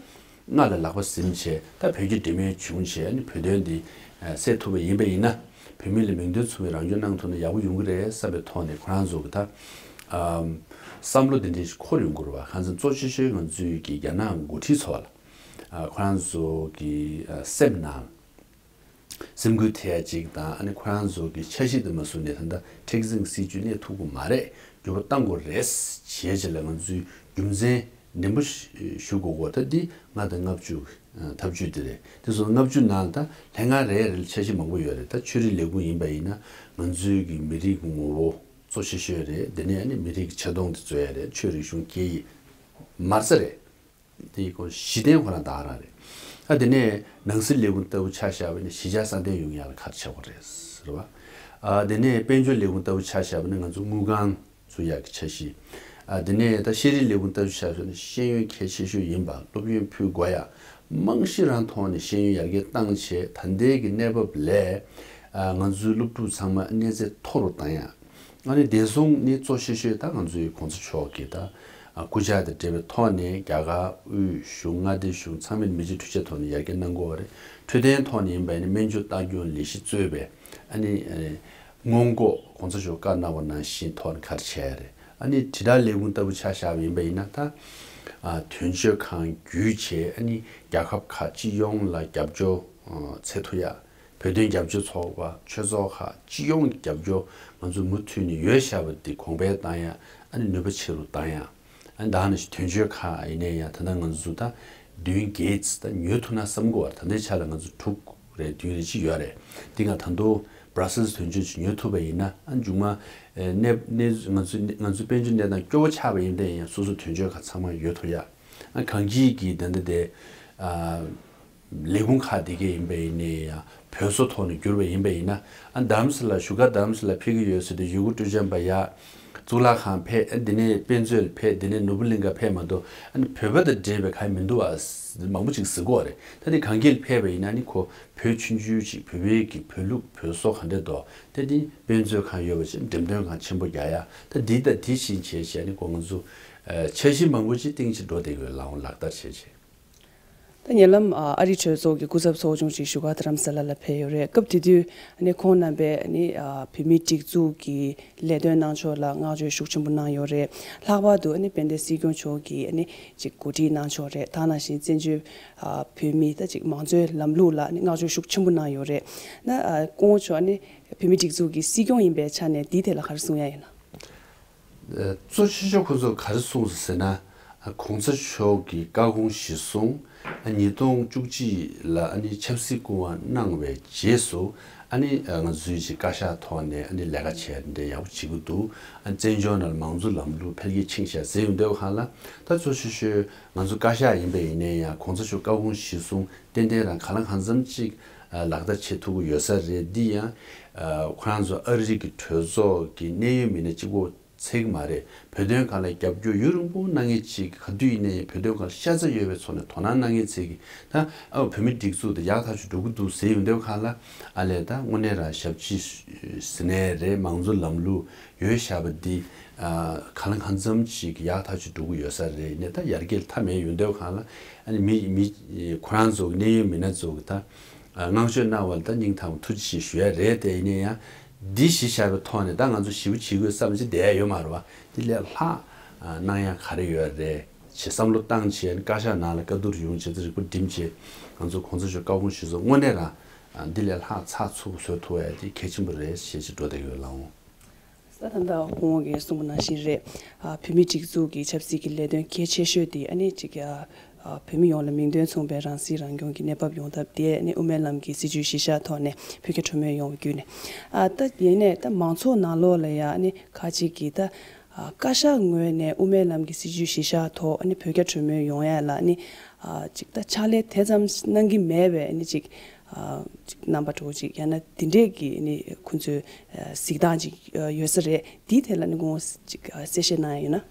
སྔ་ལ་ལག་པ་ཟིན་བྱས་ད་བོད་རྒྱ་འབྲེལ་མོལ་བྱུང་བྱས་ནི་བོད་དོན་འདི་སེལ་ཐུབ་པ་ཡིན་པ་ཡིན་ན་བོད་མི་ལ་མིང་དོན་མཚུངས་པའི་རང་སྐྱོང་གནང་ཐུབ་ན་ཡག་པོ་ཡོང་གི་རེད་བསམ་པའི་ཐོག་ནས་ཁོ་རང་ཚོ་གི་ད་ ཨམ། བསམ་བློ་འདི་འདྲ་ཞིག་འཁོར་ཡོང་གི་རེད་བ། ཁ་སང་གཙོ་ཆེ་ཤོས་ང་ཚོའི་གི་རྒྱ་ནག་འགོ་ཁྲིད་ཚོ་ལ། ཨ། ཁོ་རང་ཚོ་གི་ཨ་སེམས་ནང་སེམས་འགུལ་ཐེབས་ཡ་ཅིག་དང་། ཨ་ནི་ཁོ་རང་ཚོ་གི་འཆར་གཞི་དེ་མ་བཟུང་ནས་ད་ལྟ་མཁྲེགས་འཛིན་སྲིད་བྱུས་གནས་ཐུབ་ཀྱི་མ་རེད། འགྱུར་བ་གཏང་དགོས་རེད་བྱས་བྱས་ལ་ང་ཚོས་རྒྱུ་མཚན་ནན་པོ་ཞུ་དགོས་གོ། ད་འདི་ལྔ་དང་ལྔ་བཅུ་ཐབས་ཇུས་དེ་རེད། དེ་སོང་ལྔ་བཅུ་ནང་ད་ལྷན་ཁང་རེ་རེ་ལ་འཆར་གཞི་མང་པོ་ཡོད་རེད། ད་ཆོས་རིག་ལས་ཁུངས་ཡིན་པ་ཡིན་ན་ང་ཚོའི་གི་མི་རིགས་ཀྱི་ངོ་བོ་གཙོ་ཆེ་ཤོས་རེད། དེ་ནས་ཨ་ནི་མི་རིགས་ཀྱི་ཆེ་མཐོང་དེ་རྩོད་ཡ་རེད། ཆོས་རིག་གཞུང་སྐད་ཡིག་མ་རྩ་རེད། དེའི་སྐོར་གཞི་རྟེན་ཁོ་རང་ད་ག་རང་རེད། ཨ། དེ་ནས་ནང་སྲིད་ལས་ཁུངས་ལྟ་བུ་ཆ་བཞག་པ་ཡིན་ན་གཞིས་ཆགས་སྲ་བརྟན་ཡོང་ཡ་ལ་ག་རེ་བྱེད་དགོས་རེད་ཟེར་བ། ཨ། དེ་ནས་དཔལ་འབྱོར་ལས་ཁུངས་ལྟ་བུ་ཆ་བཞག་པ་ཡིན་ན་ང་ཚོ་དངུལ་ཁང་བཙུགས་ཡག་གི་འཆར་གཞི། ཨ། དེ་ནས་ད་ཤེས་རིག་ལས་ཁུངས་ལྟ་བུ་ཆ་བཞག་ན་ཤེས་ཡོན་གལ་ཆེ་ཤོས་ཡིན་པ། སློབ་ཡོན་ཕུལ་དགོས་ཡ། རྨང་གཞི་རང་ཐོག་ནས་ཤེས་ཡོན་ཡར་རྒྱས་བཏང་བྱས། ད་ལྟའི་གི་གནས་བབ་ལས། ཨ། ང་ཚོའི་སློབ་ཕྲུག་ཚང་མ་གནས་ཚད་མཐོ་རུ་བཏང་ཡ། ཨ་ནི་བདེ་སྲུང་ནི་གཙོ་ཆེ་ཤོས་ད་ང་ཚོའི་གོང་ས་མཆོག་གི་ད་ཨ་སྐུ་ཕྱྭ་དང་འབྲེལ་བའི་ཐོག་ནས་རྒྱ་གར་དབུས་གཞུང་མངའ་སྡེ་གཞུང་ཚང་མས་མི་རྗེ་ཁྲི་ཆེན་ཐོག་ནས་ཡར་རྒྱས་གནང་དགོས་པ་རེད། འཕྲོད་བསྟེན་ཐོག་ནས་ཡིན་པ་ཡིན་ན་སྨན་བཅོས་ལྟ་སྐྱོང་ལས་གཞི་གཙོས་པའི་ཨ་ནི་ཨ་སྔོན་འགོག་གོང་ས་མཆོག་བཀའ་གནང་བ་ནང་བཞིན་ཐོག་ནས་ག་རེ་བྱས་རེད། ཨ་ནི་དྲིལ་བསྒྲགས་ལས་ཁུངས་ལྟ་བུ་ཆ་བཞག་པ་ཡིན་པ་ཡིན་ན་ད་ཨ་དོན་གཅོད་ཁང་བརྒྱུད་བྱས་ཨ་ནི་རྒྱལ་ཁབ་ཁག་སྤྱི་ཡོངས་ལ་རྒྱབ་སྐྱོར་ཨ་འཚོལ་ཐུབ་ཡ། བོད་དོན་རྒྱབ་སྐྱོར་ཚོགས་པ་ཆོས་ཚོགས་ཁག་སྤྱི་ཡོངས་ཀྱི་རྒྱབ་སྐྱོར་ང་ཚོ་མུ་མཐུད་ནས་ཡོད་བཞག་པ་འདི་གོང་འཕེལ་བཏང་ཡ། ཨ་ནི་ནུས་པ་ཆེ་རུ་བཏང་ཡ། ཨ་ནི་ད་ནི་དོན་གཅོད་ཁག་ཡིན་ནའི་ཡང་ད་ལྟ་ང་ཚོ་ད་བདུན་བརྒྱད་ཙམ་ད་ཉོ་ཐུབ་ན་བསམ་གྱི་ཡོད་རེད། ད་ལྟའི་ཆ་ལ་ང་ཚོ་དྲུག་རེ་བདུན་རེ་ཅིག་ཡོད་རེད། འདི་ང་ད་དུང་Brussels་དོན་གཅོད་ཅིག་ཉོ་ཐུབ་པ་ཡིན་ན། ཨ་མཇུག་མ་ཨ་གནས་གནས་ང་ཚོ་ང་ཚོ་དཔལ་འབྱོར་གནས་སྟངས་སྐྱོ་བོ་ཆགས་པ་ཡིན་ནའི་ཡང་སོ་སོ་དོན་གཅོད་ཁག་ཚང་མ་ཡོད་ཐུབ་ཡ། ཨ་གང་ཅིའི་གི་ད་ལྟ་དེ་ཨ་ལས་ཁུངས་ཁག་དེ་གའི་ཡིན་པ་ཡིན་ནའི་ཡང་བོད་བཟོ་ཐོག་ནས་བསྒྱུར་བ་ཡིན་པ་ཡིན་ན། ཨ་དྷ་རམ་ས་ལ་བཞུགས་སྒར་དྷ་རམ་ས་ལ་ཕེབས་ཀྱི་ཡོད་ཟེར་དུས་ཡུ་གུར་སྤྲོ་འཆམ་པ་ཡ་གཙུག་ལག་ཁང་ཕེབས། ཨ་དེ་ནས་དཔེ་མཛོད་ལ་ཕེབས། དེ་ནས་ནོར་བུ་གླིང་ག་ཕེབས་མ་གཏོགས་ཨ་ནི་བོད་པ་དང་འབྲེལ་བའི་གང་ཡང་མི་འདུག་ཨ་མང་པོ་ཅིག་ཟེར་གྱི་ཡོད་རེད། ད་དེ་གང་གི་ལ་ཕེབས་པ་ཡིན་ན་ནི་ཁོ་བོད་ཆུང་ཆུང་ཅིག་བོད་པའི་གི་བོད་ལུགས་བོད་བཟོ་ག་འདྲས་འདུག་ད་དེ་དཔེ་མཛོད་ཁང་ཡོད་པ་ཅིག་འགྲེམས་སྟོན་ཁང་ཆེན་པོ་རྒྱག་ཡ། ད་འདི་དང་འདི་བཞིན་བྱས་བྱས་ནི་ཁོ་ང་ཚོ་ཨ་འཆར་གཞི་མང་པོ་ཅིག་སྟེང་ཅིག་འགྲོ་བསྡད་ཀྱི་ཡོད། ལག་ལག་བསྟར་བྱས་བྱས། ད་ཉེ་ལམ་ཨ་ཨ་རི་གྲོས་ཚོགས་ཀྱི་སྐུ་ཚབ་ཚོགས་ཆུང་ཅིག་བཞུགས་སྒར་རྡ་རམ་ས་ལ་ལ་ཕེབས་ཡོད་རེད། སྐབས་དེ་དུས་ཨ་ནི་ཁོང་རྣམ་པས་ཨ་ནི་ཨ་བོད་མིའི་སྒྲིག་འཛུགས་ཀྱི་ལས་དོན་གནང་ཕྱོགས་ལ་བསྔགས་བརྗོད་ཤུགས་ཆེན་པོ་གནང་ཡོད་རེད། ལྷག་པར་དུ་ཨ་ནི་དཔལ་ལྡན་སྲིད་སྐྱོང་མཆོག་གིས་ཨ་ནི་ཅིག་གོ་སྒྲིག་གནང་ཕྱོགས་རེད། ད་ནང་བཞིན་བཙན་བྱོལ་ཨ་བོད་མིའི་ད་ཅིག་མང་གཙོའི་ལམ་ལུགས་ལ་ཨ་ནི་བསྔགས་བརྗོད་ཤུགས་ཆེན་པོ་གནང་ཡོད་རེད། ན་ཨ་སྐུ་ངོ་མཆོག་ཨ་ནི་བོད་མིའི་སྒྲིག་འཛུགས་ཀྱི་སྲིད་སྐྱོང་ཡིན་པའི་ཆ་ནས་འདིའི་ཐད་ལ་ག་རེ་གསུང་ཡ་ཡིན་ན། གཙོ་ཆེ་ཤོས་ཁོ་ཚོ་ག་རེ་གསུངས་སོང་ཟེར་ན། གོང་ས་མཆོག་གི་བཀའ་དགོངས་གཞིར་བཟུང་། ཉིས་སྟོང་བཅུ་གཅིག་ལ་ཆབ་སྲིད་སྐུ་དབང་གནང་བའི་རྗེས་སུ་ང་ཚོས་ཀྱི་བཀའ་ཤག་ཐོག་ནས་ལས་ཀ་བྱས་འདྲ་ཡག་པོ་བྱེད་ཀྱི་འདུག་བཙན་བྱོལ་ནང་ལ་མང་གཙོ་ལམ་ལུགས་འཕེལ་རྒྱས་ཕྱིན་ཤག་ཟེར་ཡོང་དུས་སྒང་ལ། ད་གཙོ་ཆེ་ཤོས་ང་ཚོ་བཀའ་ཤག་ཡིན་པ་ཡིན་ནའི་ཡང་གོང་ས་མཆོག་བཀའ་དགོངས་གཞིར་བཟུང་ཏན་ཏན་རང་གང་ལ་གང་འཚམ་ཅིག་ལག་བསྟར་བྱེད་ཐུབ་ཀྱི་ཡོད་ས་རེད། འདི་ཡང་ཁོ་རང་ཚོ་ཨ་རི་གི་གྲོས་ཚོགས་ཀྱི་གནད་ཡོད་མི་སྣ་གཅིག་པོ་ཚད་ཀྱི་མ་རེད། བོད་དོན་སྒང་ལ་རྒྱབ་སྐྱོར་ཡུན་རིང་པོ་གནང་མཁན་ཅིག་ག་དུས་ཡིན་ནའི་བོད་དོན་སྒང་ལ་ཤ་ཚ་ཡོད་པའི་ཚོགས་ནས་དོ་སྣང་གནང་མཁན་ཚོས་ཀྱིས་ད་ཨ་བོད་མིའི་སྒྲིག་འཛུགས་དེ་ཡག་ཐག་ཆོད་འགྲོ་གི་འདུག་ཟེར་ཡོང་དུས་སྒང་ལ། ཨ་ལས་ད་དངོས་གནས་རང་ཞབས་ཕྱི་ཟེར་ནའི་རེད། མང་གཙོ་ལམ་ལུགས་ཡོད་བཞག་པ་འདི་ཨ་གང་ལ་གང་འཚམ་ཅིག་ཡག་ཐག་ཆོད་འགྲོ་གི་ཡོད་ས་རེད། ཡིན་ནའི་ད་ཡར་རྒྱས་མཐའ་མེད་ཡོང་དུས་སྒང་ལ། ཨ་ནི་མི་མི་ཁོ་རང་ཚོ་གི་གནད་ཡོད་མི་སྣ་ཚོ་གི་ད་ཨ་བསྔགས་བརྗོད་གནང་བ་ལ་ད་སྙིང་ཐག་པ་ཐུགས་རྗེ་ཆེ་ཞུ་ཡ་རེད། དེ་ཡིན་ནའི་ཡང་འདི་གཞི་བཞག་པའི་ཐོག་ནས་ད་ང་ཚོ་ཞེ་པོ་བྱེད་དགོས་བསམ་གྱི་བསྡད་ཡ་ཡོད་མ་རེད་བ། འདི་ལས་ལྷག་ཨ་གནང་ཡ་ག་རེ་ཡོད་རེད་ཅེས་བསམ་བློ་བཏང་བྱས། བཀའ་ཤག་ནང་ལ་བཀའ་བསྡུར་ཡོང་བྱས་ཚེ་རིག་པ་འགྲིམ་བྱས། ང་ཚོ་གོང་ས་མཆོག་བཀའ་དགོངས་གཞིར་བཟུང་དངོས་གནས་རང་ཨ་འདི་ལས་ལྷག་ཚགས་ཚུད་པོ་བཟོ་ཐུབ་ཡ་དེ་གལ་ཆེན་པོ་རེད་ཅེས་ཅིག་འགྲོ་བསྡད་ཡོད་ལགས་འོང་། ས་ད་ལྟ་སྐུ་ངོ་གིས་གསུངས་པ་ནང་བཞིན་རེད། ཨ་བོད་མིའི་སྒྲིག་འཛུགས་ཀྱི་ཆབ་སྲིད་ཀྱི་ལས་དོན་གལ་ཆེ་ཤོས་དེ་ཨ་ནི་ཅིག་ཨ་ཨ་བོད་མི་ཡོངས་ལ་མིང་དོན་མཚུངས་པའི་རང་སྲིད་རང་སྐྱོང་གི་གནས་བབ་ཡོང་ཐབས་དེ་ཨ་ནི་དབུ་མའི་ལམ་གྱི་སྲིད་བྱུས་གཞི་བཞག་ཐོག་ནས་བོད་རྒྱ་གྲོས་མོལ་ཡོང་བ་བརྒྱུད་ནས། ཨ་ད་ཡིན་ནའི་ད་མང་ཚོགས་ནང་ལོགས་ལ་ཡ་ཨ་ནི་ཁ་ཅིག་གིས་ད་ཨ་བཀའ་ཤག་ངོས་ནས་དབུ་མའི་ལམ་གྱི་སྲིད་བྱུས་གཞི་བཞག་ཐོག་ཨ་ནི་བོད་རྒྱ་གྲོས་མོལ་ཡོང་ཡ་ལ་ཨ་ནི་ཨ་ཅིག་ད་ཕྱག་ལས་དེ་ཙམ་གནང་གི་མེད་པའི་ཨ་ནི་ཅིག་ཨ་ཅིག་རྣམ་པ་འདྲ་བོ་ཅིག་ཡང་ན་དེ་འདྲས་ཀྱི་ཨ་ནི་ཁོང་ཚོའི་ཨ་གཟིགས་སྟངས་ཅིག་ཨ་ཡོད་ས་རེད། དེའི་ཐད་ལ་ཨ་ནི་སྐུ་ངོ་ཅིག་ཨ་གསལ་བཤད་གནང་ཡ་ཡོད་ན།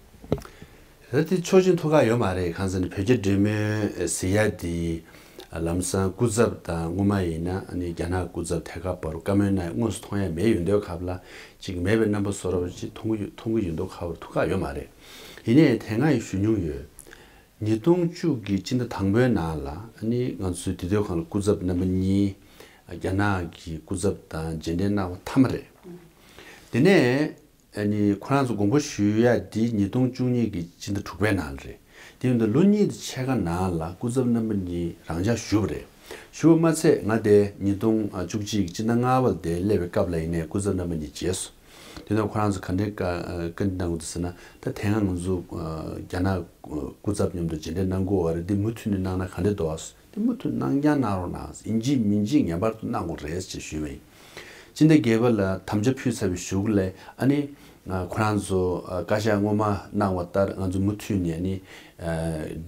ད་དེ་ཆོག་མཆན་ཐོབ་ཁག་ཡོད་མ་རེད། གང་ཟེར་ན་བོད་རྒྱ་འབྲེལ་མོལ་ཟེར་ཡ་དེ་ལམ་སང་སྐུ་ཚབ་དང་སྔོན་མ་ཡིན་ན་ཨ་ནི་རྒྱ་ནག་སྐུ་ཚབ་ཐད་ཀར་བར་དུ་བཀའ་མོལ་གནང་ཡ་དངོས་སུ་མཐོང་ཡ་མེད་ཡོང་དུས་སྐབས་ལ་ཅིག་མེད་པའི་རྣམ་པ་བཟོ་འདྲ་བ་ཅིག་མཐོང་གི་ཡོད། མཐོང་གི་ཡོད་མདོག་ཁ་པོ་ཐུག་ཁག་ཡོད་མ་རེད། ཡིན་ནའི་དེ་སྔ་ཡང་ཞུ་མྱོང་ཡོད། ཉིས་སྟོང་བཅུ་གི་སྤྱི་ཟླ་དང་པོའི་ནང་ལ་ཨ་ནི་ང་ཚོའི་དེ་དུས་སྒང་ལ་སྐུ་ཚབ་རྣམ་པ་གཉིས་རྒྱ་ནག་གི་སྐུ་ཚབ་དང་མཇལ་འཕྲད་གནང་བ་མཐའ་མ་རེད། དེ་ནས་ ཨ་ནི་ཁོ་རང་ཚོ་དགོངས་པ་ཞུ་ཡ་འདི་ཉིས་སྟོང་བཅུ་གཉིས་ཀྱི་སྤྱི་ཟླ་དྲུག་པའི་ནང་ལ་རེད། དེ་ཡིན་དུས་ལོ་གཉིས་དང་ཕྱེད་ཀ་ནང་ལ་སྐུ་ཚབ་རྣམ་པ་གཉིས་རང་འཇགས་ཞུས་པ་རེད། ཞུས་པ་མ་ཚད་ང་དེ་ཉིས་སྟོང་བཅུ་གཅིག་གི་སྤྱི་ཟླ་ལྔ་པ་ལ་དེ་སླེབས་པའི་སྐབས་ལ་ཡིན་ནའི་སྐུ་ཚབ་རྣམ་པ་གཉིས་བརྗེས་སོང་། དེ་ནས་ཁོ་རང་ཚོ་ག་འདྲའི་བཀའ་བཀའ་འདྲི་གནང་གི་འདུག་ཟེར་ན། ད་དེ་སྔ་ང་ཚོ་རྒྱ་ནག་སྐུ་ཚབ་མཉམ་དུ་མཇལ་འཕྲད་གནང་དགོས་པ་རེད། འདི་མུ་མཐུད་ནས་གནང་ན་ག་འདྲ་འདུག་དེ་མུ་མཐུད་གནང་རྐྱང་གནང་རོགས་གནང་། ཡིན་གཅིག་མིན་གཅིག་ངེས་པར་དུ་གནང་དགོས་རེད་ཅེས་ཞུས་པ་ཡིན། སྤྱི་ཟླ་བརྒྱད་པ་ལ་དམ་བཅའ་ཕུལ་ཚར་བའི་གཞུག་ལ་ཨ་ནི་ཁོ་རང་ཚོ་བཀའ་ཤག་སྔོན་མ་གནང་བ་ལྟར་ང་ཚོ་མུ་མཐུད་ནས་ཨ་ནི་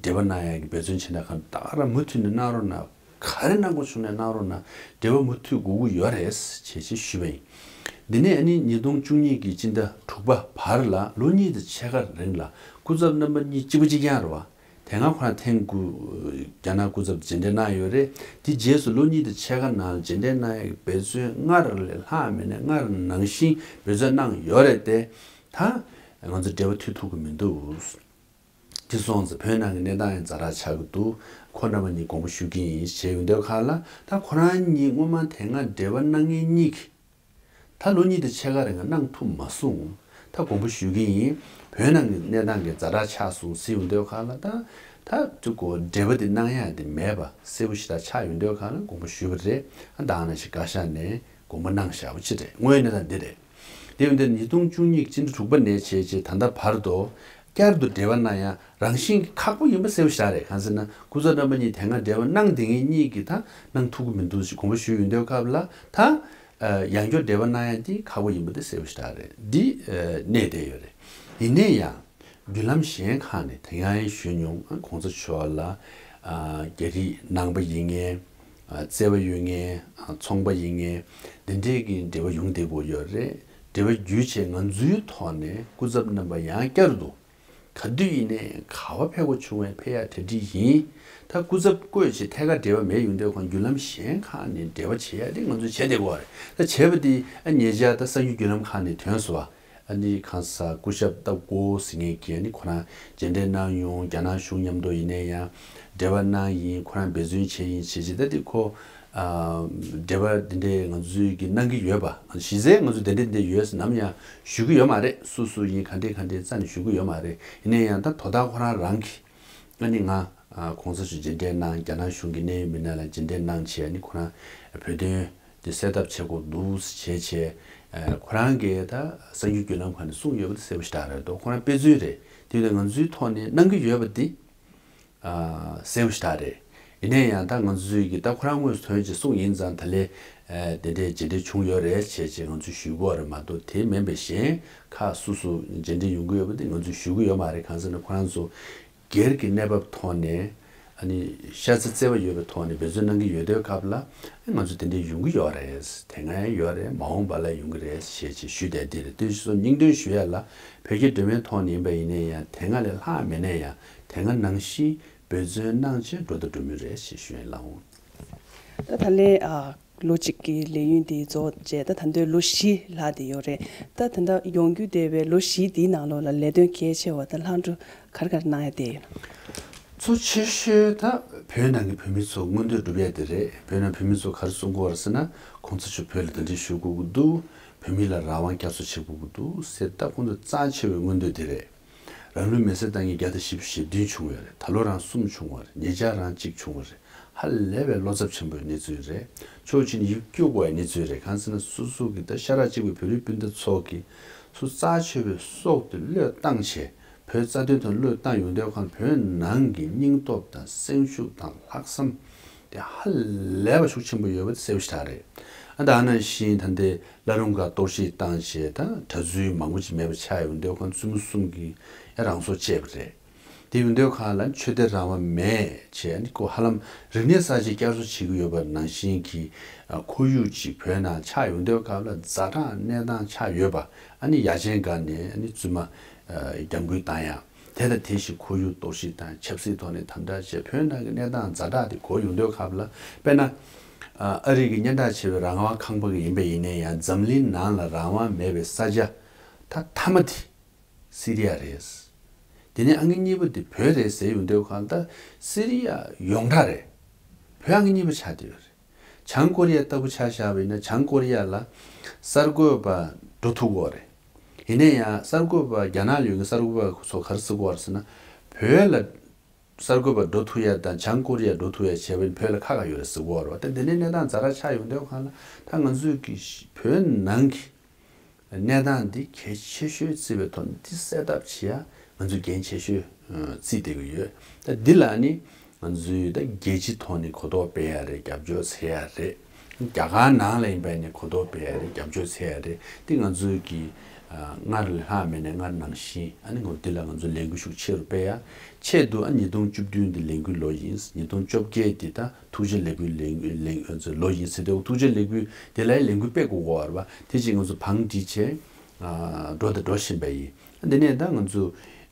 འབྲེལ་བ་གནང་ཡག་གི་འབད་བརྩོན་བྱེད་ན་གང་ད་ག་རང་མུ་མཐུད་ནས་གནང་རོགས་གནང་། ག་རེ་གནང་དགོས་བྱུང་ནས་གནང་རོགས་གནང་། འབྲེལ་བ་མུ་མཐུད་དགོས་ཀྱི་ཡོད་རེད་ཅེས་ཅེས་ཞུས་པ་ཡིན། འདི་ནས་ཨ་ནི་ཉིས་སྟོང་བཅུ་གཉིས་ཀྱི་སྤྱི་ཟླ་དྲུག་པ་བར་ལ་ལོ་གཉིས་དང་ཕྱེད་ཀ་རིང་ལ་སྐུ་ཚབ་རྣམ་པ་གཉིས་གཅིག་པ་གཅིག་རྐྱང་རེད་བ། དེ་སྔ་ཁོ་རང་ཐེངས་དགུ་རྒྱ་ནག་སྐུ་ཚབ་མཇལ་འཕྲད་གནང་ཡོད་རེད། དེ་རྗེས་སུ་ལོ་གཉིས་དང་ཕྱེད་ཀ་ནང་མཇལ་འཕྲད་གནང་ཡག་གི་འབད་བརྩོན་སྔར་ལས་ལྷག་མེད་ནས་སྔར་ནང་བཞིན་འབད་བརྩོན་གནང་ཡོད་རེད་དེ། ད་ང་ཚོ་འབྲེལ་བ་མཐུད་ཐུབ་ཀྱི་མི་འདུག་དེ་སོང་ཙང་བོད་ནང་གི་གནས་སྟངས་ཡང་ཛ་དྲག་ཆགས་ཀྱི་འདུག་ཁོ་རྣམ་པ་གཉིས་དགོངས་པ་ཞུ་གི་ཡིན་ཞེས་ཡོང་དུས་ཁ་ལ། ད་ཁོ་རང་གཉིས་སྔོན་མ་དེ་སྔ་འབྲེལ་བ་གནང་མཁན་གཉིས་ཀྱིས་ད་ལོ་གཉིས་དང་ཕྱེད་ཀ་རིང་གནང་ཐུབ་མ་སོང་། ད་དགོངས་པ་ཞུ་གི་ཡིན། བོད་ནང་གི་གནས་སྟངས་ཀྱི་ཛ་དྲག་ཆགས་སོང་ཟེར་ཡོང་དུས་ཁ་ལ། ད་ད་དུ་གོ་འབྲེལ་བ་དེ་གནང་ཡ་དེ་མེད་པ་གསལ་པོ་ཞེ་དྲག་ཆགས་ཡོང་དུས་ཁ་ལ་དགོངས་པ་ཞུས་པ་རེད། ཨ་ད་ནང་བཞིན་བཀའ་ཤག་ནས་དགོངས་པ་གནང་བཞག་པ་ཅི་རེད། དངོས་ཡོད་གནས་སྟངས་འདི་རེད། དེ་ཡིན་དུས་ཉིས་སྟོང་བཅུ་གཉིས་ཀྱི་སྤྱི་ཟླ་དྲུག་པ་ནས་བྱས་རྗེས་ད་ལྟ་བར་དུ་བསྐྱར་དུ་འབྲེལ་བ་གནང་ཡ་རང་བཞིན་གྱི་ཁག་པོ་ཡིན་པ་གསལ་པོ་ཞིག་རེད། གང་ཟེར་ན་སྐུ་ཚབ་རྣམ་པ་གཉིས་དེ་སྔ་འབྲེལ་བ་གནང་བསྡད་མཁན་གཉིས་ཀྱིས་ད་གནང་ཐུབ་ཀྱི་མི་འདུག་ཅེས་དགོངས་པ་ཞུས་ཡོང་དུས་སྐབས་ལ། ད་ཡང་བསྐྱར་འབྲེལ་བ་གནང་ཡ་འདི་ཁག་པོ་ཡིན་པ་དེ་གསལ་པོ་ཞིག་རེད། འདི་གནས་བསྡད་ཡོད་རེད། ཡིན་ནའི་ཡང་བརྒྱུད་ལམ་གཞན་ཁག་ནས་དེ་སྔ་ཡང་ཞུས་མྱོང་། གོང་ས་མཆོག་ལ་རྒྱ་རིགས་ནང་པ་ཡིན་མཁན། བརྩེ་བ་ཡོད་མཁན། ཚོང་པ་ཡིན་མཁན། འདི་འདྲས་ཀྱི་འབྲེལ་བ་ཡོང་བསྡད་ཀྱི་ཡོད་རེད། འབྲེལ་བ་བརྒྱུད་བྱས་ང་ཚོའི་ཐོག་ནས་སྐུ་ཚབ་རྣམ་པ་ཡང་བསྐྱར་དུ་ག་དུས་ཡིན་ནའི་ག་པར་ཕེབས་དགོས་བྱུང་བའི་ཕེབས་ཡ་གྲ་སྒྲིག་ཡིན། ད་སྐུ་ཚབ་བསྐོས་བྱས་ཐད་ཀར་འབྲེལ་བ་མེད་ཡོང་དུས་ཁོང་བརྒྱུད་ལམ་གཞན་ཁག་ནས་འབྲེལ་བ་བྱེད་ཡ་དེ་ང་ཚོས་བྱས་བསྡད་ཀྱི་ཡོད་རེད། ད་བྱས་པ་དེ་ཨ་ཉེ་ཆར་ད་གསར་འགྱུར་བརྒྱུད་ལམ་ཁག་ནས་ཐོན་སོང་བ། ཨ་ནི་གང་ཟག་སྐུ་ཞབས་སྟབས་སྐོ་ཟེར་མཁན་གྱིས་ཨ་ནི་ཁོ་རང་མཇལ་འཕྲད་གནང་ཡོང་། རྒྱ་ནག་གཞུང་མཉམ་དུ་ཡིན་ནའི་ཡང་འབྲེལ་བ་གནང་ཡིན། ཁོ་རང་འབད་བརྩོན་བྱས་ཡིན་བྱས་བྱས། ད་དེ་ཁོ་ཨ་འབྲེལ་བ་དེ་འདྲས་ང་ཚོས་ཀྱི་གནང་གི་ཡོད་པ། གཞི་རྩའི་ང་ཚོ་དེ་འདྲས་དེ་འདྲས་ཡོད་ཟེར་ནམ་ཡང་ཞུ་གི་ཡོད་མ་རེད། སུ་སུ་ཡིན་ག་འདྲས་ག་འདྲས་རྩ་ནས་ཞུ་གི་ཡོད་མ་རེད། ཡིན་ནའི་ཡང་ད་དོ་བདག་ཁོ་རང་རང་གིས་ཨ་ནི་ང་ཨ་གོང་ས་མཆོག་མཇལ་འཕྲད་གནང་། རྒྱ་ནག་གཞུང་གི་གནད་ཡོད་མི་སྣ་ལ་མཇལ་འཕྲད་གནང་བྱས། ཨ་ནི་ཁོ་རང་བོད་དོན་དེ་སེལ་ཐབས་བྱེད་དགོས་འདུག་བྱས་བྱས། ཨ་ཁོ་རང་གིས་ད་གསར་འགྱུར་བརྒྱུད་ལམ་ཁག་ནས་གསུངས་ཡོད་པ་དེ་གསལ་པོ་ཞེ་དྲག་རེད་འདུག་ཁོ་རང་དཔེ་མཚོན་རེད། དེ་ཡིན་ན་ང་ཚོའི་ཐོག་ནས་གནང་གི་ཡོད་པ་དེ་ཨ་གསལ་པོ་ཞེ་དྲག་རེད། ཡིན་ནའི་ཡང་ད་ང་ཚོའི་གི་ད་ཁོ་རང་དངོས་སུ་ཐོན་བྱས་གསུངས་ཡིན་ཙང་། ད་ལས་ཨ་དེ་འདྲའི་མཇལ་འཕྲད་བྱུང་ཡོད་རེད་བྱས་བྱས་ང་ཚོས་ཞུ་དགོས་རེད་མ་གཏོགས། དེ་མིན་པའི་གཞན་ཁག་སུ་སུ་མཇལ་འཕྲད་ཡོང་གི་ཡོད་པ་དེ་ང་ཚོས་ཞུ་གི་ཡོད་མ་རེད། གང་ཟེར་ན་ཁོ་རང་ཚོ་སྒེར་གྱི་གནས་བབ་ཐོག་ནས་ཨ་ནི་ཤ་ཚ་བརྩེ་བ་ཡོད་པའི་ཐོག་ནས་འབད་བརྩོན་གནང་གི་ཡོད་དུས་སྐབས་ལ། ཨ་ང་ཚོ་དེ་འདྲའི་ཡོང་གི་ཡོད་རེད། དེ་སྔ་ཡང་ཡོད་རེད། མ་འོངས་པ་ལ་ཡོང་གི་རེད་ཞེས་ཅིག་ཞུས་བསྡད། དེ་རེད། དེ་བཞིན་སྙིང་དོན་ཞུ་ཡ་ལ་བོད་ཀྱི་སྒྲོན་མེའི་ཐོག་ནས་ཡིན་པ་ཡིན་ནའི་ཡང་དེ་སྔ་ལས་ལྷག་མེད་ནའི་ཡང་དེ་སྔ་ནང་བཞིན་འབད་བརྩོན་གནང་བྱས་འགྲོ་དང་འགྲོ་མུས་རེད་ཞེས་ཞུ་ཡ་ལ་འོང་། ད་ད་ལན་ཨ་ལོ་གཅིག་གི་ལས་ཡུན་དེ་རྫོགས་རྗེས་ད་ད་ལྟའི་ལོ་བཞི་ལྷག་དེ་ཡོད་རེད། ད་ད་ལྟ་ཡོང་རྒྱུ་བསྡད་པའི་ལོ་བཞི་དེའི་ནང་ལོགས་ལ་ལས་དོན་གལ་ཆེ་བ་དང་ལྷག་འཕྲོ་ག་རེ་ག་རེ་གནང་ཡ་དེ་ཡིན། གཙོ་ཆེ་ཤོས་ད་བོད་ནང་གི་བོད་མི་ཚོ་མངོན་འདོད་སྒྲུབ་ཡ་དེ་རེད། བོད་ནང་བོད་མི་ཚོ་ག་རེ་གསུང་གི་ཡོད་རེད་ཟེར་ན། གོང་ས་མཆོག་བོད་ལ་གདན་འདྲེན་ཞུ་དགོས་ཀྱི་འདུག་བོད་མི་ལ་རང་དབང་བསྐྱར་གསོ་བྱེད་དགོས་ཀྱི་འདུག་ཟེར། ད་ཁོང་ཚོ་རྩ་ཆེ་བའི་མངོན་འདོད་དེ་རེད། རང་ལུས་མེར་སྲེག་བཏང་མཁན་བརྒྱ་དང་བཞི་བཅུ་ཞེ་བདུན་བྱུང་ཡོད་རེད། ད་ལོ་རང་གསུམ་བྱུང་བ་རེད། ཉེ་ཆར་རང་གཅིག་བྱུང་བ་རེད། ཧ་ལས་པའི་བློ་འཚབ་ཆེན་པོའི་གནས་ཚུལ་རེད། ཕྱོགས་གཅིག་ནས་ཡིད་སྐྱོ་དགོས་པའི་གནས་ཚུལ་རེད། གང་ཟེར་ན་སོ་སོ་གི་ད་ཤ་ཁྲག་གཅིག་པའི་བོད་རིགས་སྤུན་ཟླ་ཚོ་གིས་སོ་རྩ་ཆེ་བའི་སྲོག་དེ་བློས་བཏང་བྱས། བོད་རྩ་དོན་ཐོག་བློས་བཏང་ཡོང་དུས་ཁོང་བོད་ནང་གི་སྙིང་སྟོབས་དང་སེམས་ཤུགས་དང་ལྷག་བསམ་དེ་ཧ་ལས་པ་ཤུགས་ཆེན་པོ་ཡོད་པ་དེ་གསལ་པོ་ཞེ་དྲག་རེད། ཨ་ད་ནང་བཞིན་ད་ལྟའི་བླ་རུང་སྒར་གཏོར་བཤིག་བཏང་བྱས། ད་གྲྭ་བཙུན་མང་པོ་ཅིག་མེད་པ་ཆགས་ཡོང་དུས་ཁོང་བཙུན་མོ་གསུམ་གྱིས་ཡང་རང་སྲོག་བཅད་པ་རེད། དེ་ཡོང་དུས་ཁོང་ལ་ཆོས་དད་རང་དབང་མེད་བྱས་ནས་ཁོ་ཧ་ལམ་རིག་གནས་གསར་བརྗེ་བསྐྱར་གསོ་བྱེད་ཀྱི་ཡོད་པ་ནང་བཞིན་གྱི་ཁོར་ཡུག་ཅིག་བོད་ནང་ཆགས་ཡོང་དུས་སྐབས་ལ་ཛ་དྲག་གནས་སྟངས་ཆགས་ཡོད་པ། ཨ་ནི་ཡ་ཆེན་སྒང་ནས་ཨ་ནི་བཙུན་མ་རྒྱབ་འགུལ་བཏང་ཡ། དེ་དང་དེ་བཞིན་ཁོར་ཡུག་གཏོར་བཤིག་དང་ཆབ་སྲིད་ཐོག་ནས་དམ་དྲག་བྱས། བོད་ནང་གི་གནས་སྟངས་ཛ་དྲག་དེ་གོ་ཡོང་དུས་སྐབས་ལ། དཔེར་ན་ཨ་རི་གི་སྙན་གྲགས་ཆེ་བའི་རང་དབང་ཁང་པ་གི་ཡིན་པ་ཡིན་ནའི་ཡང་། འཛམ་གླིང་ནང་ལ་རང་དབང་མེད་པའི་ས་ཆ་ད་མཐའ་མ་དེ་སི་རི་ཡ་རེད། དེ་ནས་ཨང་ཀི་གཉིས་པ་དེ་བོད་རེད་ཟེར་ཡོང་དུས་ཁོང་ད་སི་རི་ཡ་ཡོངས་གྲགས་རེད། བོད་ཨང་ཀི་གཉིས་པ་ཆགས་བསྡད་ཡོད་རེད། བྱང་ཀོ་རི་ཡ་ལྟ་བུ་ཆ་བཞག་པ་ཡིན་ན། བྱང་ཀོ་རི་ཡ་ལ་གསར་འགོད་པ་འགྲོ་ཐུབ་ཀྱི་ཡོད་རེད། ཡིན་ན་ཡང་གསར་འགོད་པ་རྒྱ་ནག་ལ་ཡོད་མཁན་གསར་འགོད་པ་ཚོ་ག་རེ་ཟེར་གྱི་ཡོད་རེད་ཟེར་ན། བོད་ལ་གསར་འགོད་པ་འགྲོ་ཐུབ་ཡ་དང་བྱང་ཀོ་རི་ཡ་འགྲོ་ཐུབ་ཡ་བྱས་པ་ཡིན་ན་བོད་ལ་ཁག་ཁག་ཡོད་རེད་ཟེར་གྱི་ཡོད་རེད་བ། ད་འདི་ནས་གནས་སྟངས་ཛ་དྲག་ཆགས་ཡོང་དུས་སྒང་ལ། ད་ང་ཚོས་ཀྱི་བོད་ནང་གི་གནས་སྟངས་འདི་གལ་ཆེ་ཤོས་བརྩིས་པའི་ཐོག་ནས་འདི་སེལ་ཐབས་བྱེད་ཡ་ང་ཚོས་འགན་ཆེ་ཤོས་ཨ་བརྩིས་བསྡད་ཀྱི་ཡོད། ད་འདི་ལ་ནི་ང་ཚོས་ད་རྒྱལ་སྤྱིའི་ཐོག་ནས་གོ་རྟོགས་སྤེལ་ཡ་རེད། རྒྱབ་སྐྱོར་བྱེད་ཡ་རེད། རྒྱ་གར་ནང་ལ་ཡིན་པ་ཡིན་ནའི་གོ་རྟོགས་སྤེལ་ཡ་རེད། རྒྱབ་སྐྱོར་བྱེད་ཡ་རེད། འདི་ང་ཚོས་ཀྱི་ཨ་སྔར་ལས་ལྷག་མེད་ནས་སྔར་ནང་བཞིན་ཨ་ནི་ངོ་འདི་ལ་ང་ཚོས་ལས་འགུལ་ཤུགས་ཆེ་རུ་སྤེལ་ཡ། ཆེད་དུ་ཨ་ཉིས་སྟོང་བཅུ་བདུན་འདི་ལས་འགུལ་ལོ་ཡིན། ཉིས་སྟོང་བཅོ་བརྒྱད་འདི་ད་ཐུགས་རྗེ་ལས་འགུལ་ལས་ལས་ལོ་ཡིན་ཟེར་དུས་ཐུགས་རྗེ་ལས་འགུལ་དེ་ལ་ལས་འགུལ་སྤེལ་དགོས་ཀྱི་ཡོད་རེད་བ། དེ་ཅིག་ང་ཚོ་བང་སྒྲིག་བྱས་ཨ་འགྲོ་དང་འགྲོ་བཞིན་པ་ཡིན། འདི་ནས་ད་ང་ཚོ་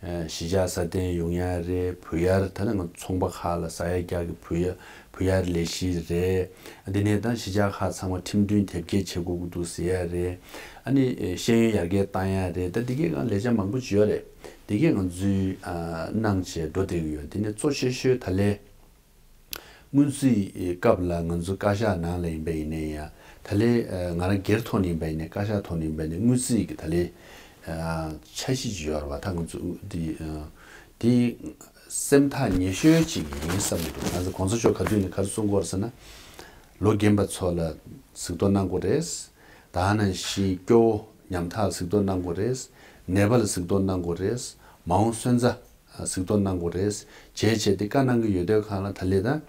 ཨ་གཞིས་ཆགས་སྲ་བརྟན་ཡོང་ཡ་རེད། བུ་ཡར་ད་ནི་ང་ཚོ་ཚོང་པ་ཁག་ལ་ཟ་ཡ་རྒྱག་གི་བུ་ཡར་བུ་ཡར་ལས་གཞི་རེད། འདི་ནས་ད་གཞིས་ཆགས་ཁག་ཚང་མ་ཁྲིམས་མཐུན་དེབ་སྐྱེལ་བྱེད་དགོས་ཀྱི་འདུག་ཟེར་ཡ་རེད། ཨ་ནི་ཤེས་ཡོན་ཡར་རྒྱས་བཏང་ཡ་རེད། ད་འདི་གའི་སྒང་ལས་བྱ་མང་པོ་ཅིག་ཡོད་རེད། འདི་གའི་ང་ཚོས་ཨ་གནང་བྱས་འགྲོ་བསྡད་ཀྱི་ཡོད། འདི་ནས་གཙོ་ཆེ་ཤོས་ད་ལན་སྔོན་རྩིས་སྐབས་ལ་ང་ཚོ་བཀའ་ཤག་ནང་ལ་ཡིན་པ་ཡིན་ནའི་ཡང་ད་ལན་ཨ་ང་རང་སྒེར་ཐོག་ནས་ཡིན་པ་ཡིན་ནའི་བཀའ་ཤག་ཐོག་ནས་ཡིན་པ་ཡིན་ནའི་སྔོན་རྩིས་ཀྱི་ད་ལན་ཨ་འཆར་གཞི་ཅིག་ཡོད་རེད་བ། ད་ང་ཚོ་འདི་ཨ་འདི་སེམས་ཐག་ཉེ་ཤོས་ཅིག་ཡིན་བསམ་གྱི་འདུག་ང་ཚོ་གོང་ས་མཆོག་ག་དུས་ནས་ག་རེ་གསུང་གི་ཡོད་རེད་ཟེར་ན། ལོ་རྒན་པ་ཚོ་ལ་གཟིགས་རྟོག་གནང་དགོས་རེད། ད་ནང་བཞིན་སྐྱོ་བོ་ཉམ་ཐག་གཟིགས་རྟོག་གནང་དགོས་རེད། ནད་པ་ལ་གཟིགས་རྟོག་གནང་དགོས་རེད། མ་འོངས་སོན་རྩ་གཟིགས་རྟོག་གནང་དགོས་རེད། བྱས་བྱས་ཏེ་བཀའ་གནང་གི་ཡོད་དུས་སྒང་ལ་ད་ལན་ད་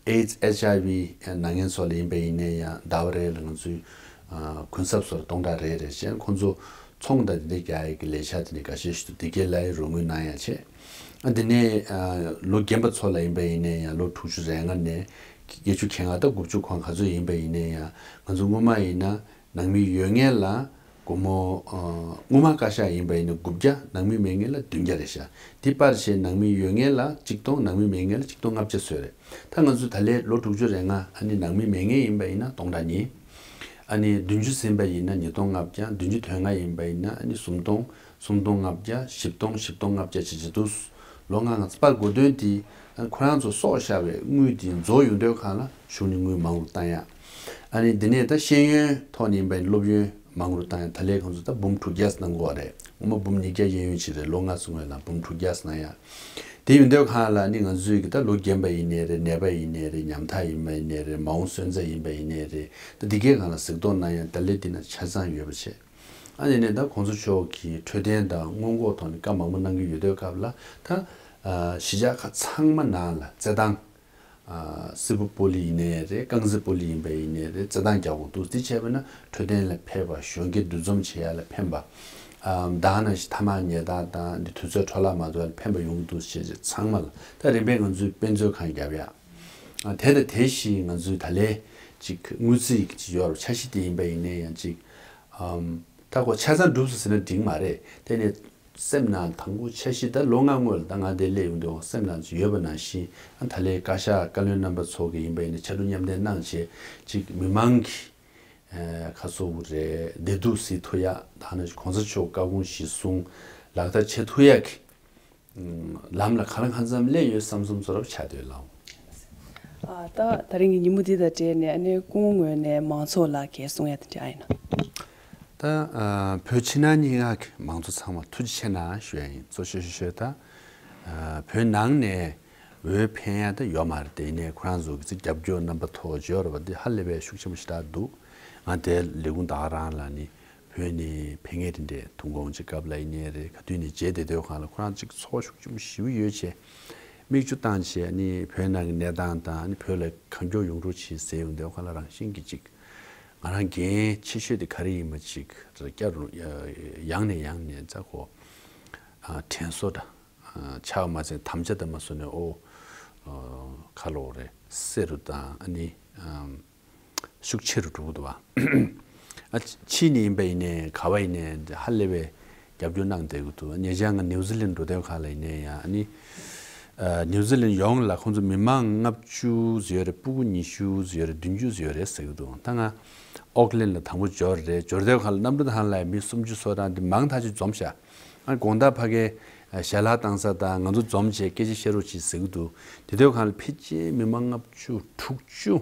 ཨེ་ཛི་ཨེཆ་ཨའི་ཝི་ནད་ངན་ཚོ་ལ་ཡིན་པ་ཡིན་ནའི་ཡང་ཟླ་བ་རེ་ལ་ང་ཚོའི་ཨ་གུན་གསབ་སོགས་སྟོང་ཕྲག་རེ་རེ་བྱས། ཁོང་ཚོ་ཚོང་དང་དེ་འདྲ་རྒྱག་ཡག་གི་ལས་འཆར་དེ་འདྲ་འགའ་ཤས་ཤིག་འདུག་དེ་གའི་ལ་ཡང་རོགས་དངུལ་གནང་ཡ་བྱས། ཨ་དེ་ནས་ཨ་ལོ་རྒན་པ་ཚོ་ལ་ཡིན་པ་ཡིན་ནའི་ཡང་ལོ་དྲུག་ཅུ་རེ་ལྔ་ནས་བརྒྱད་ཅུ་གྱ་ལྔ་དང་དགུ་བཅུ་གོང་ག་ཚོད་ཡིན་པ་ཡིན་ནའི་ཡང་ང་ཚོ་སྔོན་མ་ཡིན་ན་ནང་མི་ཡོད་མཁན་ལ་སྒོར་མོ་ཨ་སྔོན་མ་བཀའ་ཤག་ཡིན་པ་ཡིན་ན་དགུ་བརྒྱ། ནང་མི་མེད་མཁན་ལ་བདུན་བརྒྱ་རེད་ཤག་དེ་སྤར་བྱས་ནང་མི་ཡོད་མཁན་ལ་གཅིག་སྟོང་། ནང་མི་མེད་མཁན་ལ་གཅིག་སྟོང་ལྔ་བརྒྱ་བཟོས་རེད། ད་ང་ཚོ་ད་ལན་ལོ་དྲུག་ཅུ་རེ་ལྔ་ཨ་ནི་ནང་མི་མེད་མཁན་ཡིན་པ་ཡིན་ན་སྟོང་ཕྲག་གཉིས། ཨ་ནི་བདུན་ཅུ་ཟིན་པ་ཡིན་ན་ཉིས་སྟོང་ལྔ་བརྒྱ། བདུན་ཅུ་དོན་ལྔ་ཡིན་པ་ཡིན་ན་ཨ་ནི་སུམ་སྟོང་། སུམ་སྟོང་ལྔ་བརྒྱ། བཞི་སྟོང་། བཞི་སྟོང་ལྔ་བརྒྱ་བྱས་བྱས་འདུག་ལོ་ལྔ་ལྔ་སྤར་དགོས་དོན་དེ་ཨ་ཁོ་རང་ཚོ་གསོག་བཞག་པའི་དངུལ་དེ་རྫོགས་ཡོང་དུས་སྒང་ལ་གཞུང་ནས་དངུལ་མང་རུ་བཏང་ཡ། ཨ་ནི་དེ་ནས་ད་ཤེས་ཡོན་ཐོག་ནས་ཡིན་པ་ཡིན་ན་སློབ་ཡོན་མང་རུ་བཏང་ཡ། ད་ལན་ཁོང་ཚོ་ད་འབུམ་དྲུག་བརྒྱ་གནང་གི་ཡོད་རེད། སྔོན་མ་འབུམ་ཉིས་བརྒྱ་གཡས་གཡོན་ཅིག་རེད། ལོ་ལྔ་སོང་བའི་ནང་འབུམ་དྲུག་བརྒྱ་གནང་ཡ། དེ་ཡིན་དུས་སྒང་ལ་ནི་ང་ཚོའི་གི་ད་ལོ་རྒན་པ་ཡིན་ནའི་རེད། ནད་པ་ཡིན་ནའི་རེད། ཉམ་ཐག་ཡིན་པ་ཡིན་ནའི་རེད། མ་འོངས་སོན་རྩ་ཡིན་པ་ཡིན་ནའི་རེད། ད་འདི་གའི་སྒང་ལ་གཟིགས་རྟོག་གནང་ཡ་ད་ལན་འདི་ན་ཆ་ཚང་ཡོད་པ་བྱས། ཨ་ནི་ནས་ད་གོང་ས་མཆོག་གིས་འཕྲོད་བསྟེན་དང་སྔོན་འགོག་ཐོག་ནས་བཀའ་མང་པོ་གནང་གི་ཡོད་དུས་སྐབས་ལ་ད་ཨ་གཞིས་ཆགས་ཁག་ཚང་མ་ནང་ལ་རྩེད་ཐང་། ཨ་སིལ་བུ་སྤོ་ལི་ཡིན་ནའི་རེད། རྐང་རྩེད་སྤོ་ལི་ཡིན་པ་ཡིན་ནའི་རེད། རྩེད་ཐང་རྒྱག་དགོས་འདུག་དེ་བྱས་པ་ན་འཕྲོད་བསྟེན་ལ་ཕན་པ། གཞོན་སྐྱེས་འདུ་འཛོམས་བྱེད་ཡ་ལ་ཕན་པ། ཨ་ད་ནང་བཞིན་ཐ་མག་ཉལ་ཐང་དང་འདི་དུས་ཚོད་འཕྲོ་བརླག་མ་གཏོང་ཡ་ལ་ཕན་པ་ཡོང་གི་འདུག་ཅེས་ཚང་མ་ལ་ད་རིམ་པས་ང་ཚོས་དཔེ་མཛོད་ཁང་རྒྱབ་ཡ། ཨ་དེ་དང་དེ་བཞིན་ང་ཚོས་ད་ལན་ཅིག་དངུལ་རྩིས་ཀྱི་ཅིག་ཡོད་རེད། འཆར་གཞི་དེ་ཡིན་པ་ཡིན་ནའི་ཡང་ཅིག་ཨམ་ད་ཁོ་ཆ་ཚང་འགྲུབ་སོང་ཟེར་ན་འགྲིག་མ་རེད། དེ་ནས་སེམས་ནང་དང་པོ་འཆར་གཞི་ད་ལོ་ལྔ་སྔོན་ལ་ད་ང་འདིར་སླེབས་ཡོང་དུས་སེམས་ནང་ཅིག་ཡོད་པ་ནང་བཞིན། ཨ་ད་ལན་བཀའ་ཤག་བཀའ་བློན་རྣམ་པ་ཚོ་གི་ཡིན་པ་ཡིན་ན་ཕྱར་གྲུ་མཉམ་འདེགས་གནང་བྱས་ཅིག་མི་མང་གི་ཨ་ཁ་སོ་བོ་རེད། བདེ་སྡུག་གཟིགས་ཐུབ་ཡ། ད་ནི་གོང་ས་མཆོག་བཀའ་དགོངས་གཞིར་བཟུང་ལག་བསྟར་བྱེད་ཐུབ་ཡ་གི་ལམ་ལ་གང་ལ་གང་འཚམ་སླེབས་ཡོད་བསམ་བསམ་བཟོ་འདྲ་ཆགས་སྡོད་ལགས། ཨ་ད་ད་རིང་གི་ཉིན་མོ་འདི་དང་འབྲེལ་ནས་ཨ་ནི་སྐུ་ངོ་ངོས་ནས་མང་ཚོགས་ལ་གལ་གསུང་ཡ་དེ་འདྲ་ཡིན་ན། ད་ཨ་བོད་ཕྱི་ནང་གཉིས་ཀ་གི་མང་ཚོགས་ཚང་མ་ཐུགས་རྗེ་ཆེ་གནང་ཞུ་ཡ་ཡིན། གཙོ་ཆེ་ཤོས་ཤོས་ད་ཨ་བོད་ནང་ནས་འོས་འཕེན་ཡ་ད་ཡོད་མ་རེད། དེ་ནས་ཁོ་རང་ཚོ་གི་ཚིག་རྒྱབ་སྐྱོར་རྣམ་པ་ཐོག་འབྱོར་བ་འདི་ཧ་ལས་པའི་ཤུགས་ཆེན་པོ་ཞེ་དྲག་འདུག་ང་དེ་ལས་ཁུངས་ད་ག་རང་ལ་ནི་བོད་ནས་ཕེབས་མཁན་དེ་འདྲས་ཐུགས་དགོངས་ཅིག་སྐབས་ལ་ཡིན་ནའི་རེད། ག་དུས་ནས་མཇལ་བསྡད་དུས་སྒང་ལ་ཁོ་རང་ཅིག་ཚོར་ཤུགས་ཆེན་པོ་ཞེ་པོ་ཡོད་བྱས། མིག་ཆུ་བཏང་བྱས་ནི་བོད་ནང་གི་གནས་སྟངས་དང་ནི་བོད་ལ་གང་མགྱོགས་ཡོང་རོགས་བྱེད་ཟེར་ཡོང་དུས་སྒང་ལ་རང་བཞིན་གྱིས་ཅིག་ང་རང་འགན་ཆེ་ཤོས་དེ་ག་རེ་ཡིན་པ་ཅིག་རེ་བསྐྱར་ཡང་ནས་ཡང་ནས་ཛ་ཁོ་ཨ་དྲན་གསོ་འདྲ་ཨ་ཆགས་མ་ཟིན་དམ་བཅའ་དང་མ་སོ་ནས་ཨོ་ཨ་ཁ་ལོ་རེ་གསལ་རུ་དང་ཨ་ནི་ཨམ། ཤུགས་ཆེ་རུ་འགྲོ་གི་འདུག་བ། ཨ་ཕྱི་ནས་ཡིན་པ་ཡིན་ནའི་ག་བ་ཡིན་ནའི་ཧ་ལས་པའི་རྒྱབ་སྐྱོར་གནང་བསྡད་ཀྱི་འདུག་ཉེ་ཆར་ང་ནིའུ་ཛི་ལན་འགྲོ་དུས་སྒང་ལ་ཡིན་ནའི་ཡང་ཨ་ནི་ཨ་ནིའུ་ཛི་ལན་ཡོངས་ལ་ཁོང་ཚོ་མི་མང་ལྔ་བཅུ་ཙམ་ཡོད་རེད། སྤུ་གུ་ཉི་ཤུ་ཙམ་ཡོད་རེད། བདུན་ཅུ་ཙམ་ཡོད་རེད་ཟེར་གྱི་འདུག་ད་ང་ཨོག་ལན་ལ་དང་པོ་འབྱོར་རེད། འབྱོར་དུས་སྒང་ལ་གནམ་གྲུ་ཐང་ལ་མི་སུམ་ཅུ་སོ་གྲངས་འདི་མང་ཐག་ཆོད་འཛོམས་ཤག་ཨ་དགོང་དག་ཕ་གིའི་ཞལ་ལག་བཏང་ས་དང་ང་ཚོ་འཛོམས་བྱས་སྐད་ཆ་བཤད་རོགས་གྱིས་ཟེར་གྱི་འདུག་དེ་དུས་སྒང་ལ་ཕལ་ཆེར་མི་མང་ལྔ་བཅུ་དྲུག་ཅུ་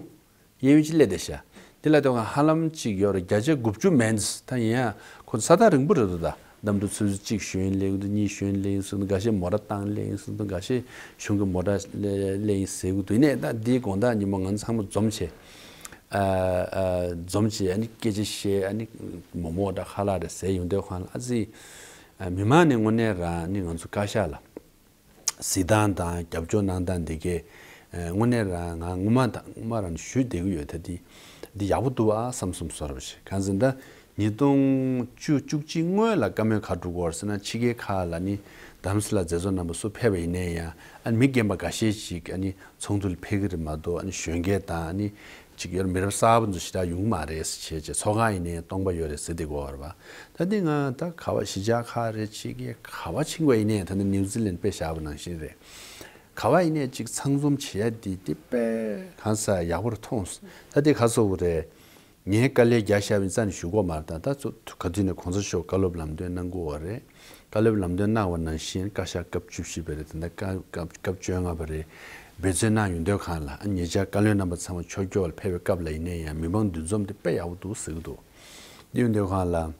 གཡས་གཡོན་ཅིག་སླེབས་བསྡད་ཤག་འདི་ལ་དེ་སྒང་ཧ་ལམ་ཅིག་ཡོད་རེད། བརྒྱ་ཆ་དགུ་བཅུ་མན་ཙམ་ད་ཡིན་ཡ་ཁོ་ས་ཐག་རིང་པོ་རེད་འདུག་ད་ གནམ་གྲུ་ཆུ་ཚོད་གཅིག་ཞོན་སླེབས་ཀྱི་འདུག་གཉིས་ཞོན་སླེབས་ཀྱི་འདུག་འགའ་ཤས་མོ་ཊ་བཏང་སླེབས་ཀྱི་འདུག་འགའ་ཤས་གཞུང་གི་མོ་ཊ་སླེབས་ཀྱི་ཟེར་གྱི་འདུག་ཡིན་ནའི་ད་འདིའི་དགོང་དག་ཉིན་མོ་ང་ཚོ་ཚང་མ་འཛོམས་བྱས། ཨ་ཨ་འཛོམས་བྱས་ཨ་ནི་སྐད་ཆ་བཤད། ཨ་ནི་མོག་མོག་འདྲ་ཁ་ལག་འདྲ་ཟས་ཡོང་དུས་སྒང་ལ་ཨ་ཙི། ཨ་མི་མང་ནས་དངོས་གནས་རང་ཨ་ནི་ང་ཚོ་བཀའ་ཤག་ལ་གཟིགས་སྟངས་དང་རྒྱབ་སྐྱོར་གནང་སྟངས་འདི་གས། ཨ་དངོས་གནས་རང་ང་སྔོན་མ་དང་སྔོན་མ་རང་ཞུས་བསྡད་ཀྱི་ཡོད། ད་འདི་འདི་ཡག་པོ་འདུག་ཨ་བསམ་སོང་། བཟོ་འདྲ་པོ་ཞིག་གང་ཟེར་ན་ད་ཉིས་སྟོང་བཅུ་བཅུ་གཅིག་སྔོན་ལ་བཀའ་མོལ་ག་རེ་གྲུབ་ཀྱི་ཡོད་རེད་ཟེར་ན། ཕྱི་རྒྱལ་ཁག་ལ་ནི་རྡ་རམ་ས་ལ་མཛད་གཙོ་རྣམ་པ་སུ་ཕེབས་པ་ཡིན་ནའི་ཡང་ཨ་ནི་མི་རྒན་པ་འགའ་ཤས་ཤིག་ཨ་ནི་ཚོགས་འདུ་ལ་ཕེབས་ཀྱི་རེད་མ་གཏོགས། ཨ་ནི་གཞོན་སྐྱེས་དང་ཨ་ནི་ཅིག་ཡོད་མི་རབས་གསར་པ་ཚོ་ཞེ་དྲག་ཡོང་གི་མ་རེད་ཟེར་བྱས་བྱས། ཚོགས་ཁང་ཡིན་ནའི་སྟོང་པ་ཡོད་རེད་ཟེར་བསྡད་ཀྱི་ཡོད་རེད་པ། ད་འདི་ང་ད་ག་པར་གཞིས་ཆགས་ཁག་རེད། ཕྱི་རྒྱལ་ག་པར་ཕྱིན་པ་ཡིན་ནའི་ད་ནི་ནིའུ་ཛི་ལན་དཔེ་བཞག་པ་ནང་བཞིན་རེད། ག་པར་ཡིན་ནའི་ཅིག་ཚང་འཛོམས་བྱེད་ཡ་འདི་འདི་དཔེ་གང་ས་ཡག་པོ་རུ་མཐོང་། ད་འདི་ག་ཚོད་རེད། ངས་དཀའ་ལས་རྒྱག་བཞག་པ་ཡིན་རྩ་ནས་ཞུ་གི་ཡོད་མ་རེད། ད་ད་ཚོ་ག་དུས་ནས་གོང་ས་མཆོག་བཀའ་སློབ་ལམ་སྟོན་གནང་གི་ཡོད་རེད། བཀའ་སློབ་ལམ་སྟོན་གནང་བ་ནང་བཞིན་བཀའ་ཤག་སྐབས་བཅུ་བཞི་པ་རེད། ད་ལྟ་སྐབས་སྐབས་བཅོ་ལྔ་པ་རེད། འབད་བརྩོན་གནང་ཡོང་དུས་སྒང་ལ་ཨ་ཉེ་ཆར་བཀའ་བློན་རྣམ་པ་ཚང་མ་ཕྱོགས་ཕྱོགས་ལ་ཕེབས་པའི་སྐབས་ལ་ཡིན་ནའི་ཡང་མི་མང་འདུ་འཛོམས་དེ་དཔེ་ཡག་པོ་འདུག་ཟེར་གྱི་འདུག་འདི་ཡོང་དུས་སྒང་ལ།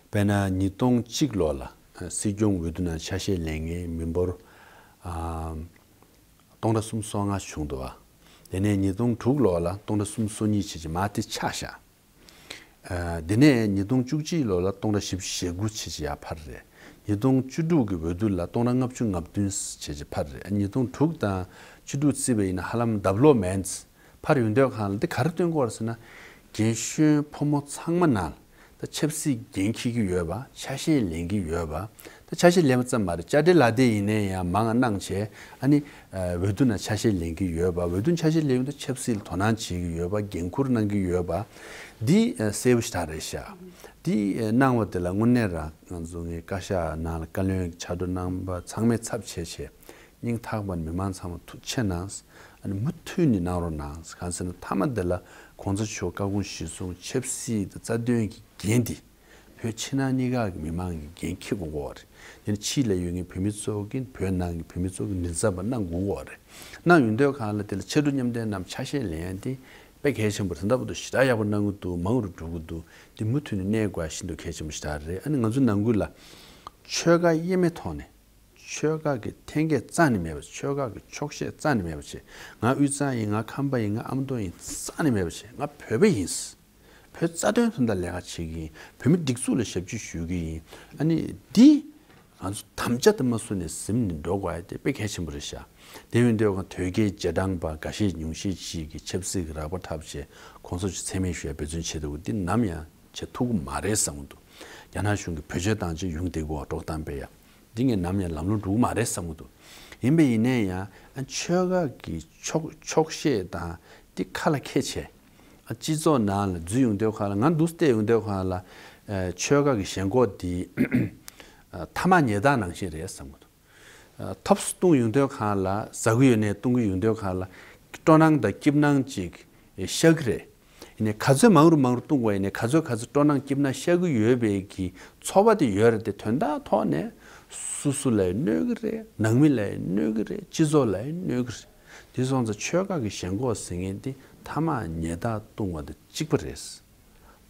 དཔེར་ན་ཉིས་སྟོང་གཅིག་ལོ་ལ་ཨ་སྲིད་སྐྱོང་འོས་བསྡུ་ནང་ཆ་ཤས་ལེན་མཁན་མི་འབོར་ཨ་སྟོང་ཕྲག་སུམ་ཅུ་སོ་ལྔ་བྱུང་འདུག་པ། དེ་ནས་ཉིས་སྟོང་དྲུག་ལོ་ལ་སྟོང་ཕྲག་སུམ་ཅུ་སོ་གཉིས་བྱས་བྱས་མར་དེ་ཆག་བཞག་ཨ་དེ་ནས་ཉིས་སྟོང་བཅུ་གཅིག་ལོ་ལ་སྟོང་ཕྲག་བཞི་བཅུ་ཞེ་དགུ་བྱས་བྱས་ཡར་འཕར་རེད། ཉིས་སྟོང་བཅུ་དྲུག་གི་འོས་བསྡུ་ལ་སྟོང་ཕྲག་ལྔ་བཅུ་ང་བདུན་བྱས་བྱས་འཕར་རེད། ཉིས་སྟོང་དྲུག་དང་བཅུ་དྲུག་བརྩིས་པ་ཡིན་ན་ཧ་ལམ་ལྡབ་ལོག་མིན། འཕར་ཡོང་དུས་སྒང་ལ་འདི་ག་རེ་སྟོན་གྱི་ཡོད་རེད་ཟེར་ན། རྒན་གཞོན་ཕོ་མོ་ཚང་མ་ནང་ད་ཆབ་སྲིད་འགན་འཁྱེར་གྱི་ཡོད་པ། ཆ་ཤས་ལེན་གྱི་ཡོད་པ། ད་ཆ་ཤས་ལེན་པ་ཙམ་མ་རེད། དཔྱ་ཁྲལ་ལག་དེབ་ཡིན་ནའི་ཡང་མང་ང་གནང་བྱས་ཨ་ནི་འོས་བསྡུ་ནང་ཆ་ཤས་ལེན་གྱི་ཡོད་པ། འོས་བསྡུ་ཆ་ཤས་ལེན་ཡོང་དུས་ཆབ་སྲིད་ལ་དོ་སྣང་བྱེད་ཀྱི་ཡོད་པ། འགན་འཁུར་གནང་གི་ཡོད་པ། འདི་གསལ་པོ་ཞེ་དྲག་རེད་ཤག་འདི་གནང་བ་དེ་ལ་དངོས་གནས་རང་ང་ཚོ་ངའི་བཀའ་ཤག་ནང་ལ་བཀའ་བློན་གྱི་ཕྱག་རོགས་གནང་པ་ཚང་མའི་ཚབ་བྱས་བྱས། སྙིང་ཐག་པ་ནས་མི་མང་ཚང་མ་ཐུགས་རྗེ་ཆེ་གནང་། ཨ་ནི་མུ་མཐུད་ནས་གནང་རོགས་གནང་། གང་ཟེར་ན་མཐའ་མ་འདི་ལ་གོང་ས་མཆོག་བཀའ་དགོངས་གཞིར་བཟུང་ཆབ་སྲིད་དང་རྩ་དོན་གྱི་འགན་འདི་བོད་ཕྱི་ནང་གཉིས་ཀ་གི་མི་མང་གི་འགན་འཁྱེར་དགོས་ཀྱི་ཡོད་རེད། དེ་ནི་ཕྱི་ལ་ཡོད་མཁན་བོད་མི་ཚོ་གིས་བོད་ནང་གི་བོད་མི་ཚོ་གི་མགྲིན་ཚབ་པ་གནང་དགོས་ཀྱི་ཡོད་རེད། གནང་ཡོང་དུས་སྒང་ལ་དེ་ལ་ཕྱར་གྲུ་མཉམ་འདེགས་རྣམས་ཆ་ཤས་ལེན་ཡ་དེ་དཔེ་གལ་ཆེན་པོ་རེད། ད་ལྟ་བར་དུ་ཞེ་དྲག་ཡག་པོ་གནང་གི་འདུག་མང་རུ་འགྲོ་གི་འདུག་དེ་མུ་མཐུད་ནས་གནས་དགོས་ཡ་ཤིན་ཏུ་གལ་ཆེན་པོ་ཞེ་དྲག་རེད། ཨ་ནི་ང་ཚོ་ནང་ཁུལ་ལ་ཆོལ་ཁ་དབྱེ་མེད་ཐོག་ནས། ཆོལ་ཁ་གི་འཐེན་འཁྱེར་རྩ་ནས་མེད་པ། ཆོལ་ཁ་གི་འཁྱོག་བཤད་རྩ་ནས་མེད་པ་བྱས། ང་དབུས་གཙང་ཡིན། ང་ཁམས་པ་ཡིན། ང་ཨ་མདོ་ཡིན་རྩ་ནས་མེད་པ་བྱས། ང་བོད་པ་ཡིན། བོད་རྩ་དོན་དོན་དག་ལས་ཀ་བྱེད་ཀྱི་ཡིན། བོད་མི་སྒྲིག་འཛུགས་ལ་ཞབས་ཕྱི་ཞུ་གི་ཡིན། ཨ་ནི་འདི་ང་ཚོ་དམ་བཅའ་དེ་མ་བཟུང་ནས་ཟིན་ནས་འགྲོ་དགོས་ཡ་དེ་དཔེ་གལ་ཆེན་པོ་རེད་ཤག་དེ་ཡིན་དུས་ང་དོལ་རྒྱལ་རྗེས་འབྲང་པ་འགའ་ཤས་ཉུང་ཤས་ཤིག་གིས་ཆབ་སྲིད་ཀྱི་རགས་པ་འཁྲབ་བྱས་གོང་ས་མཆོག་མཚན་སྨད་ཞུ་ཡ་འབད་བརྩོན་བྱེད་འདུག་འདི་ནམ་ཡང་བྱེད་ཐུབ་ཀྱི་མ་རེད་བསམ་གྱི་འདུག་རྒྱ་ནག་གཞུང་གིས་བེད་སྤྱོད་བཏང་བྱས་ཡོང་བསྡད་ཀྱི་ཡོད་པ། གྲོགས་དམ་པས་ཡ། འདི་ངས་ནམ་ཡང་ལམ་ལྷོང་འགྲོ་གི་མ་རེད་བསམ་གྱི་འདུག་ཡིན་པ་ཡིན་ནའི་ཡང་ཨ་ཆོལ་ཁ་གི་འཁྱོག་འཁྱོག་བཤད་དང་འདི་ཁ་ལ་འཁྱེར་བྱས། ཨ་སྤྱི་ཚོགས་ནང་ལ་འཛུལ་ཡོང་དུས་སྒང་ལ། ང་འདུག་སེ་བལྟས་ཡོང་དུས་སྒང་ལ་ཨ་ཆོལ་ཁ་གི་ཞེན་ཁོག་འདི་ཨ་ཐ་མག་ཉལ་ཐ་ནང་བཞིན་རེད་བསམ་གྱི་འདུག་ཨ་ཐབས་སུ་བཏང་ཡོང་དུས་སྒང་ལ། ཟ་གི་ཡོད་ནའི་བཏུང་གི་ཡོང་དུས་སྒང་ལ་སྤྲོ་སྣང་དང་སྐྱིད་སྣང་ཅིག་ཤར་གི་རེད། ཡིན་ནའི་ག་ཚོད་མང་རུ་མང་རུ་བཏུང་བ་ཡིན་ནའི་ག་ཚོད་ག་ཚོད་སྤྲོ་སྣང་སྐྱིད་སྣང་ཤར་གི་ཡོད་པའི་གི་ཚོར་བ་དེ་ཡོད་རེད་དེ། དོན་དག་ཐོག་ནས་སོ་སོ་ལ་ཡང་གནོད་གི་རེད། ནང་མི་ལ་ཡང་གནོད་གི་རེད། སྤྱི་ཚོགས་ལ་ཡང་གནོད་གི་རེད། དེ་སོང་ཙང་ཆོལ་ཁ་གི་ཞེན་ཁོག་ཟེར་མཁན་དེ་ཐ་མག་ཉལ་ཐ་བཏུང་བ་དང་གཅིག་པ་རེད།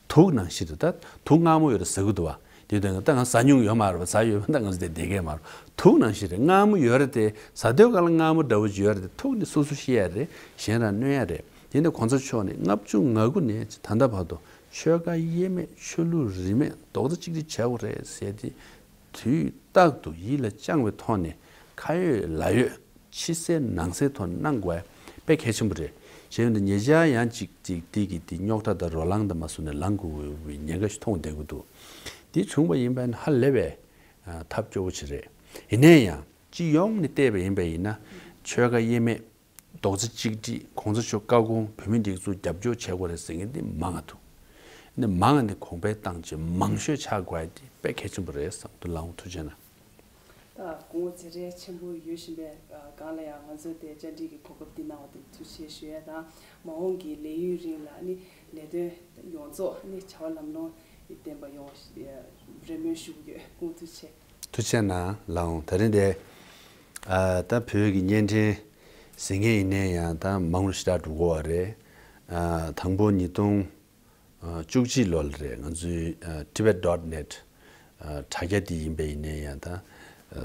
དུག་ནང་བཞིན་རེད། ད་དུག་མངར་མོ་ཡོད་རེད་ཟ་གི་འདུག་བ། དེ་དོན་ད་ང་ཟ་མྱོང་ཡོད་མ་རེད་པ། ཟ་ཡོད་པ་ད་ང་ཚོ་དེ་བསྡད་མཁན་མ་རེད། དུག་ནང་བཞིན་རེད། མངར་མོ་ཡོད་རེད་དེ། ཟ་དུས་སྒང་ལ་མངར་མོ་འདྲ་བོ་ཅིག་ཡོད་རེད་དེ། དུག་ནི་སོ་སོ་ཤི་ཡ་རེད། གཞན་རང་གནོད་ཡ་རེད། དེ་ནས་གོང་ས་མཆོག་ནས་ལྔ་བཅུ་ང་དགུ་ནས་ད་ལྟ་བར་དུ་ཆོལ་ཁ་དབྱེ་མེད། ཆོས་ལུགས་རིས་མེད། རྡོག་རྩ་གཅིག་སྒྲིལ་བྱ་དགོས་རེད་ཟེར་ཏེ། དུས་རྟག་ཏུ་ཡིད་ལ་བཅངས་པའི་ཐོག་ནས་ཁ་ཡོད་ལག་ཡོད་ཕྱི་གསལ་ནང་གསལ་ཐོག་གནང་དགོས་པ་དཔེ་གལ་ཆེན་པོ་རེད། བྱས་ཡོང་དུས་ཉེ་ཆར་ཡང་ཅིག་ཅིག་འདི་གི་འདི་རྙོག་དྲ་དང་རོ་ལངས་དང་མ་བཟུང་ནས་ལངས་དགོས་པའི་ཉེན་ཁ་ཞིག་མཐོང་བསྡད་ཀྱི་འདུག་འདི་བྱུང་བ་ཡིན་པ་ཡིན་ན་ཧ་ལས་པའི་ཨ་ཐབས་སྐྱོ་བོ་ཅིག་རེད། ཡིན་ནའི་ཡང་སྤྱི་ཡོངས་ནས་བལྟས་པ་ཡིན་པ་ཡིན་ན་ཆོལ་ཁ་དབྱེ་མེད། རྡོག་རྩ་གཅིག་སྒྲིལ། གོང་ས་མཆོག་བཀའ་དགོངས། བོད་མི་སྒྲིག་འཛུགས་རྒྱབ་སྐྱོར་བྱེད་དགོས་རེད་ཟེར་མཁན་འདི་མང་ང་འདུག་འདི་མང་ང་འདི་གོང་འཕེལ་བཏང་བྱས་མང་ཤོས་ཆགས་དགོས་ཡ་འདི་དཔེ་གལ་ཆེན་པོ་རེད་བསམ་འདུག་ལགས་འོང་། ཐུགས་རྗེ་གནང་། ད་སྐུ་ངོ་བརྗེ་རེས་ཆེན་པོ་ཡོད་བཞིན་པའི་སྒང་ལ་ཡང་ང་ཚོ་དེ་བཅར་འདྲི་གི་གོ་སྐབས་འདི་གནང་བ་དེ་ཐུགས་རྗེ་ཆེ་ཞུ་ཡ་དང་། མ་འོངས་ཀྱི་ལས་ཡུན་རིང་ལ་ནི་ལས་དོན་ཡོངས་རྫོགས་ནི་བྱ་བ་ལམ་ལྷོང་ལྡན་པ་ཡོང་བ་རེ་སྨོན་ཞུ་གི་ཡོད། སྐུ་ངོ་ཐུགས་རྗེ་ཆེ། ཐུགས་རྗེ་གནང་། ལགས་འོང་། ད་རིང་འདི་ཨ་ད་བོད་ཀྱི་བརྙན་འཕྲིན་ཟེར་མཁན་ཡིན་ནའི་ཡང་ད་མང་རུ་ཞེ་དྲག་འགྲོ་གི་ཡོད་རེད། ཨ་དང་པོ་ཉིས་སྟོང་བཅུ་གཅིག་ལོ་ལ་རེད། ང་ཚོའི་ཨ་tibet dot net དྲ་རྒྱ་འདི་ཡིན་པ་ཡིན་ནའི་ཡང་ད་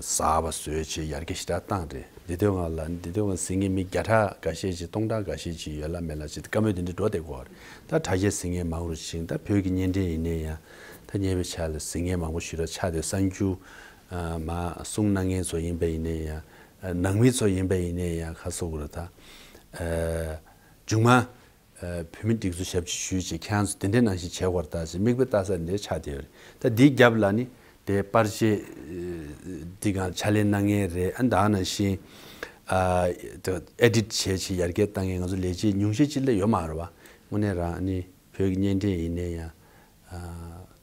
ཟ་བ་བཟོས་བྱས་ཡར་རྒྱས་ཞེ་དྲག་བཏང་རེད། འདི་དུས་སྒང་ལ་འདི་དུས་སྒང་གཟིགས་མཁན་མི་བརྒྱ་ཕྲག་འགའ་ཤས་ཅིག་སྟོང་ཕྲག་འགའ་ཤས་ཅིག་ཡོད་ལ་མེད་ལ་ཅིག་བཀའ་མོལ་འདི་འདྲ་འགྲོ་བསྡད་ཀྱི་ཡོད་རེད། ད་དྲ་རྒྱ་གཟིགས་མཁན་མང་རུ་ཕྱིན། ད་བོད་ཀྱི་བརྙན་འཕྲིན་ཡིན་ནའི་ཡང་ད་ཉེ་བའི་ཆར་ལ་གཟིགས་མཁན་མང་པོ་ཞེ་དྲག་ཆགས་བསྡད། གསར་འགྱུར་མར་གསུང་གནང་མཁན་ཚོ་ཡིན་པ་ཡིན་ནའི་ཡང་ནང་མི་ཚོ་ཡིན་པ་ཡིན་ནའི་ཡང་ཁ་གསོ་དགོས་རེད། ད་མཇུག་མ་བོད་མི་སྒྲིག་འཛུགས་ཞབས་ཕྱི་ཞུས་བྱས་ཁྱེད་རང་ཚོ་དེ་འདྲའི་ནང་བཞིན་བྱེད་དགོས་རེད་ད་ཟེར་མིག་དཔེ་ལྟ་ས་འདིར་ཆགས་བསྡད་ཡོད་རེད། ད་འདིའི་རྒྱབ་ལ་ནི་དེ་པར་ཆས་འདི་གང་ཕྱག་ལས་གནང་མཁན་རེད། ཨ་ད་ནང་བཞིན་ཨེ་ཌིཊ་བྱས་བྱས་ཡར་རྒྱས་བཏང་མཁན་ང་ཚོ་ལས་བྱེད་ཉུང་ཤས་ཅིག་ལས་ཡོད་མ་རེད་བ། དངོས་གནས་རང་ནི་བོད་ཀྱི་བརྙན་འཕྲིན་ཡིན་ནའི་ཡང་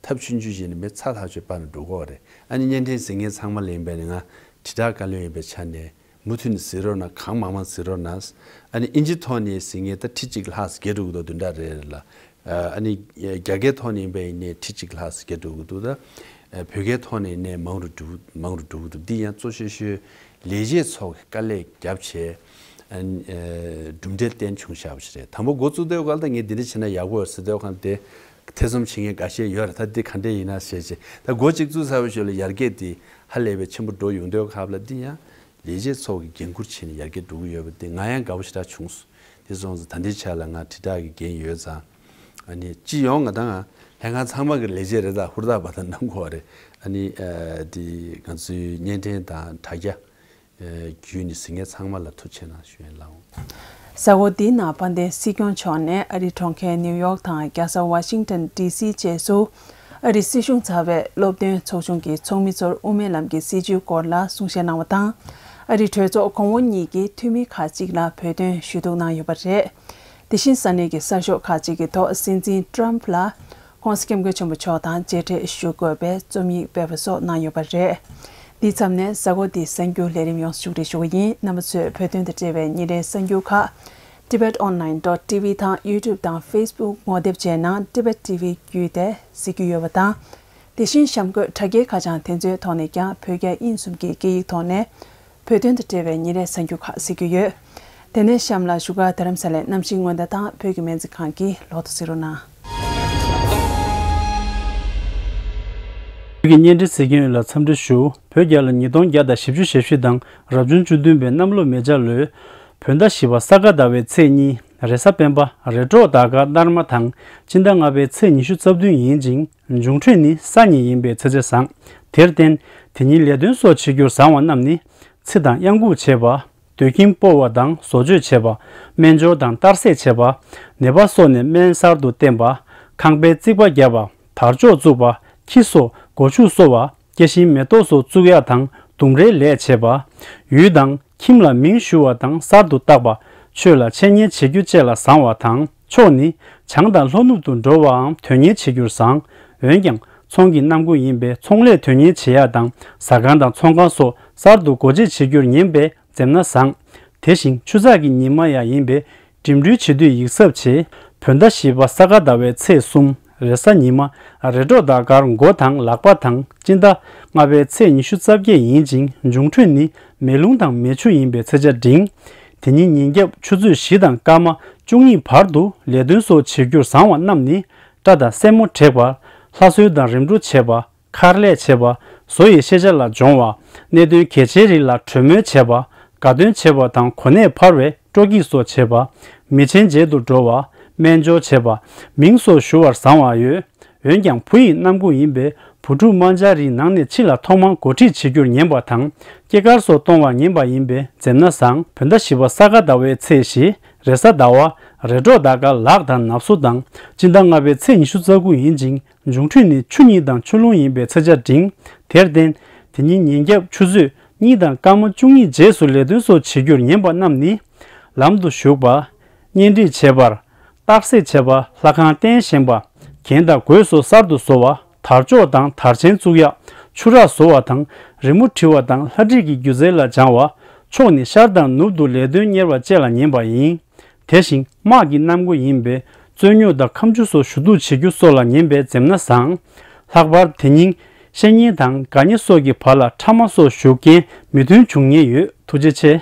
ཐབས་ཆུང་ཆུང་བྱས་ནས་མི་ཚ་ཐག་ཆོད་པ་ནས་འགྲོ་གི་རེད། ཨ་ནི་བརྙན་འཕྲིན་གཟིགས་མཁན་ཚང་མ་ལ་ཡིན་པས་ནི་ང་དྲིལ་བསྒྲགས་བཀའ་བློན་ཡིན་པའི་ཆ་ནས་མུ་མཐུད་ནས་གཟིགས་རོགས་གནང་། གང་མང་མང་གཟིགས་རོགས་གནང་། ཨ་ནི་ཨིན་ཇི་ཐོག་ནས་གཟིགས་མཁན་ད་ཁྲི་གཅིག་ལྷག་བརྒལ་འགྲོ་གི་འདུག་བདུན་ཕྲག་རེ་རེ་ལ། ཨ་ནི་རྒྱ་སྐད་ཐོག་ནས་ཡིན་པ་ཡིན་ནའི་ཁྲི་གཅིག་ལྷག་བརྒལ་འགྲོ་གི་འདུག་ད་བོད་སྐད་ཐོག་ནས་ཡིན་ནའི་མང་རུ་འགྲོ་མང་རུ་འགྲོ་གི་འདུག་འདི་ཡང་གཙོ་ཆེ་ཤོས་ལས་བྱེད་ཚོ་གི་དཀའ་ལས་བརྒྱབ་བྱས་གྲུབ་འབྲས་བསྟན་བྱུང་བཞག་པ་ཞིག་རེད། དང་པོ་འགོ་བཙུགས་དུས་སྐབས་ད་ངས་འདི་འདྲ་བྱས་ན་ཡག་པོ་ཡོད་ཟེར་དུས་སྒང་དེ་ཐེ་ཚོམ་བྱེད་མཁན་འགའ་ཤས་ཡོད་རེད། ད་འདི་ག་འདྲས་ཡིན་ན་ཞེས་བྱས་ད་འགོ་གཅིག་བཙུགས་ཚར་བའི་ཞོར་ལ་ཡར་རྒྱས་འདི་ཧ་ལས་པའི་ཆེན་པོ་འགྲོ་ཡོང་དུས་སྐབས་ལ་འདི་ཡང་ལས་བྱེད་ཚོ་གི་འགན་འཁུར་བྱས་ནས་ཡར་རྒྱས་འགྲོ་གི་ཡོད་པ་འདི་ང་ཡང་དགའ་པོ་ཞེ་དྲག་བྱུང་སོང་། དེ་སོང་ཙང་ད་ལྟའི་ཆ་ལ་ང་དྲིལ་བསྒྲགས་ཀྱི་འགན་ཡོད་ཙང་། ཨ་ནི་སྤྱི་ཡོངས་ང་དང་ལྷན་ཁང་ཚང་མ་གི་ལས་བྱེད་རེ་ད་ཧུར་ཐག་འབད་ཐག་གནང་དགོས་པ་རེད། ཨ་ནི་ཨ་དེ་ང་ཚོའི་བརྙན་འཕྲིན་དང་དྲ་རྒྱ་ཨ་བརྒྱུད་ནས་གཟིགས་མཁན་ཚང་མ་ལ་ཐུགས་རྗེ་གནང་ཞུ་ཡིན་ལགས། གཟའ་འཁོར་འདིའི་ནང་དཔལ་ལྡན་སྲིད་སྐྱོང་མཆོག་ནས་ཨ་རིའི་གྲོང་ཁྱེར་ནིའུ་ཡོག་དང་རྒྱལ་ས་ཝ་ཤིང་ཏན་ཌི་སི་བཅས་སུ་ཨ་རིའི་སྲིད་གཞུང་རྩ་བའི་སློབ་སྟོན་ཚོགས་ཆུང་གི་ཚོགས་མི་ཚོར་དབུ་མའི་ལམ་གྱི་སྲིད་བྱུས་སྐོར་ལ་གསུང་བཤད་གནང་བ་དང་། ཨ་རིའི་གྲོས་ཚོགས་གོང་འོག་གཉིས་ཀྱི་འཐུས་མི་ཁག་ཅིག་ལ་བོད་དོན་ཞུ་གཏུག་གནང་ཡོད་པ་རེད། དེ་བཞིན་ས་གནས་ཀྱི་གསར་ཤོག་ཁག་ཅིག་གི་ཐོག་སྲིད་འཛིན་ཏྲམ་ཕ་ལ་༧གོང་ས་༧སྐྱབས་མགོན་ཆེན་པོ་མཆོག་དང་མཇལ་འཕྲད་ཞུ་དགོས་པའི་རྩོམ་ཡིག་སྤེལ་བ་སོགས་གནང་ཡོད་པ་རེད། འདིའི་མཚམས་ནས་གཟའ་འཁོར་འདིའི་གསར་འགྱུར་ལས་རིམ་ཡོངས་སུ་མཇུག་སྒྲིལ་ཞུ་གི་ཡིན། རྣམ་པ་ཚོས་བོད་དོན་དང་འབྲེལ་བའི་ཉིན་རེའི་གསར་འགྱུར་ཁག་Tibet Online dot T V དང་YouTube དང་Facebook ངོ་དེབ་བཅས་ནང་Tibet T V བརྒྱུད་དེ་གཟིགས་རྒྱུ་ཡོད་པ་དང་། དེ་བཞིན་གཤམ་འཁོད་དྲ་རྒྱའི་ཁ་བྱང་དེ་ཚོའི་ཐོག་ནས་ཀྱང་བོད་རྒྱ་དབྱིན་གསུམ་གྱི་སྐད་ཡིག་ཐོག་ནས་བོད་དོན་དང་འབྲེལ་བའི་ཉིན་རེའི་གསར་འགྱུར་ཁག་གཟིགས་རྒྱུ་ཡོད། དེ་ནས་གཤམ་ལ་བཞུགས་སྒར་རྡ་རམ་ས་ལའི་གནམ་གཤིས་སྔོན་བརྡ་དང་བོད་ཀྱི་སྨན་རྩིས་ཁང་གི་ལོ་ཐོ་གཟིགས་རོགས་གནང་། བོད་ཀྱི་བརྙན་འཕྲིན་གཟིགས་མཁན་ཡོངས་ལ་འཚམས་འདྲི་ཞུ། བོད་རྒྱལ་ལོ་ཉིས་སྟོང་བརྒྱ་དང་བཞི་བཅུ་ཞེ་བཞི་དང་རབ་བྱུང་བཅུ་བདུན་པའི་གནམ་ལོ་མེ་བྱ་ལོའི་བོད་ཟླ་བཞི་པ་ས་ག་ཟླ་བའི་ཚེས་གཉིས། རེས་གཟའ་སྤེན་པ། རེས་གྲོགས་ཟླ་སྐར་སྣར་མ་དང་སྤྱི་ཟླ་ལྔ་པའི་ཚེས་ཉི་ཤུ་རྩ་བདུན་ཡིན་ཅིང་། འབྱུང་འཕྲོད་ནི་ས་ཉིན་ཡིན་པའི་ཚེས་ཆ་བཟང་། དེར་བརྟེན། དེ་ཉིན་ལས་དོན་སོགས་བྱེད་རྒྱུར་བཟང་བ་རྣམས་ནི། ཚེ་དང་གཡང་འགུགས་བྱེད་པ། སྡོད་ཁྱིམ་སྤོ་བ་དང་བཟོ་བཅོས་བྱེད་པ། སྨན་སྦྱོར་དང་གཏར་སྲེག་བྱེད་པ། ནད་པ་སོགས་ནས་སྨན་གསར་དུ་བསྟེན་པ། ཁང་པའི་རྩིག་པ་བརྒྱབ་པ། དར་ལྕོག་བཙུགས་པ། ཁྱི་གསོ། སྒོ་ཕྱུགས་གསོ་བ། སྐྱེ་ཤིང་མེ་ཏོག་སོགས་བཙུགས་ཡག་དང་ལྡུམ་རའི་ལས་བྱེད་པ། ཡུལ་དང་ཁྱིམ་ལ་མིང་ཞུ་བ་དང་གསར་དུ་བཏགས་པ། ཆོས་ལ་འཆད་ཉན་བྱེད་རྒྱུ་བཅས་ལ་བཟང་བ་དང་། ཕྱོགས་ནི་བྱང་དང་ལྷོ་ནུབ་ཏུ་འགྲོ་བའམ་དོན་གཉེར་བྱེད་རྒྱུར་བཟང་། འོན་ཀྱང་ཚོང་གི་གནམ་སྒོ་ཡིན་པས་ཚོང་ལས་དོན་གཉེར་བྱེད་ཡག་དང་ཟ་ཁང་དང་ཚོང་ཁང་སོགས་གསར་དུ་སྒོ་འབྱེད་བྱེད་རྒྱུར་ཉན་པས་འཛེམ་ན་བཟང་། དེ་བཞིན་ཆུ་ཚགས་ཀྱི་ཉི་མ་ཡང་ཡིན་པས་འགྲིམ་འགྲུལ་བྱེད་དུས་ཡིག་ཚབ་བྱེད། བོད་ཟླ་བཞི་པ་ས་ག་ཟླ་བའི་ཚེས་གསུམ། རེས་གཟའ་ཉི་མ། རེས་གྲོགས་ཟླ་སྐར་མགོ་དང་ལག་པ་དང་སྤྱི་ཟླ་ལྔ་པའི་ཚེས་ཉི་ཤུ་རྩ་བརྒྱད་ཡིན་ཅིང་། འབྱུང་འཕྲོད་ནི་མེ་རླུང་དང་མེ་ཆུ་ཡིན་པའི་ཚེས་ཆ་འབྲིང་། དེ་ཉིན་ཉིན་རྒྱབ་ཆུ་ཚོད་བཞི་དང་སྐར་མ་བཅུ་གཉིས་བར་དུ་ལས་དོན་སོགས་བྱེད་རྒྱུར་བཟང་བ་རྣམས་ནི། སྐྲ་དང་སེན་མོ་བྲེག་པ། ལྷ་གསོལ་དང་རིམ་གྲོ་བྱེད་པ། མཁར་ལས་བྱེད་པ། བཟོ་ཡི་ཤེས་བྱ་ལ་སྦྱོང་བ། གནད་དོན་གལ་ཆེའི་རིགས་ལ་གྲོས་མོལ་བྱེད་པ། དགའ་སྟོན་བྱེད་པ་དང་གོ་གནས་འཕར་བའི་སྤྲོ་སྐྱིད་སོགས་བྱེད་པ། མི་ཆེན་མཇལ་དུ་འགྲོ་བ། སྨན་སྦྱོར་བྱེད་པ། མིང་སོགས་ཞུ་བར་བཟང་བ་ཡོད། འོན་ཀྱང་བུ་ཡི་གནམ་སྒོ་ཡིན་པས་བུ་ཕྲུག་དམར་འབྱར་རིའི་ནང་ནས་ཕྱི་ལ་ཐོག་མར་འགོ་ཁྲིད་བྱེད་རྒྱུར་ཉན་པ་དང་། སྐྱེས་སྐར་སོགས་གཏོང་བར་ཉན་པ་ཡིན་པས་འཛེམ་ན་བཟང་། བོད་ཟླ་བཞི་པ་ས་ག་ཟླ་བའི་ཚེས་བཞི། རེས་གཟའ་ཟླ་བ། རེས་གྲོགས་ཟླ་སྐར་ལག་དང་ནབ་སོ་དང་། སྤྱི་ཟླ་ལྔ་པའི་ཚེས་ཉི་ཤུ་རྩ་དགུ་ཡིན་ཅིང་། འབྱུང་འཕྲོད་ནི་ཆུ་གཉིས་དང་ཆུ་རླུང་ཡིན་པས་ཚེས་ཆ་འབྲིང་། དེར་བརྟེན། དེ་ཉིན་ཉིན་རྒྱབ་ཆུ་ཚོད་གཉིས་དང་སྐར་མ་བཅུ་གཉིས་རྗེས་སུ་ལས་དོན་སོགས་བྱེད་རྒྱུར་ཉན་པ་རྣམས་ནི། ལམ་དུ་ཞུགས་པ། གཉེན་སྒྲིག་བྱེད་པ། གཏར་སྲེག་བྱེད་པ། ལྷ་ཁང་རྟེན་བཞེངས་པ། རྒྱན་དང་གོས་སོགས་གསར་དུ་བཟོ་བ། དར་ལྕོག་དང་དར་ཆེན་བཙུགས་ཡག་ཆུ་རགས་བཟོ་བ་དང་རི་མོ་བྲི་བ་དང་ལྷ་བྲིས་ཀྱི་སྒྱུ་རྩལ་ལ་སྦྱང་བ། ཕྱོགས་ནི་ཤར་དང་ནུབ་ཏུ་ལས་དོན་གཉེར་བ་བཅས་ལ་ཉན་པ་ཡིན། དེ་བཞིན་དམག་གི་གནམ་སྒོ་ཡིན་པས་རྩོད་རྙོག་དང་ཁ་མཆུ་སོགས་ཞུ་གཏུག་བྱེད་རྒྱུ་སོགས་ལ་ཉན་པས་འཛེམ་ན་བཟང་། ལྷག་པར་དེ་ཉིན་བཤེས་གཉེན་དང་དགའ་ཉེ་སོགས་ཀྱི་བར་ལ་ཕྲ་མ་སོགས་ཞུགས་རྐྱེན་མོས་མཐུན་འབྱུང་ཉེན་ཡོད། ཐུགས་རྗེ་ཆེ།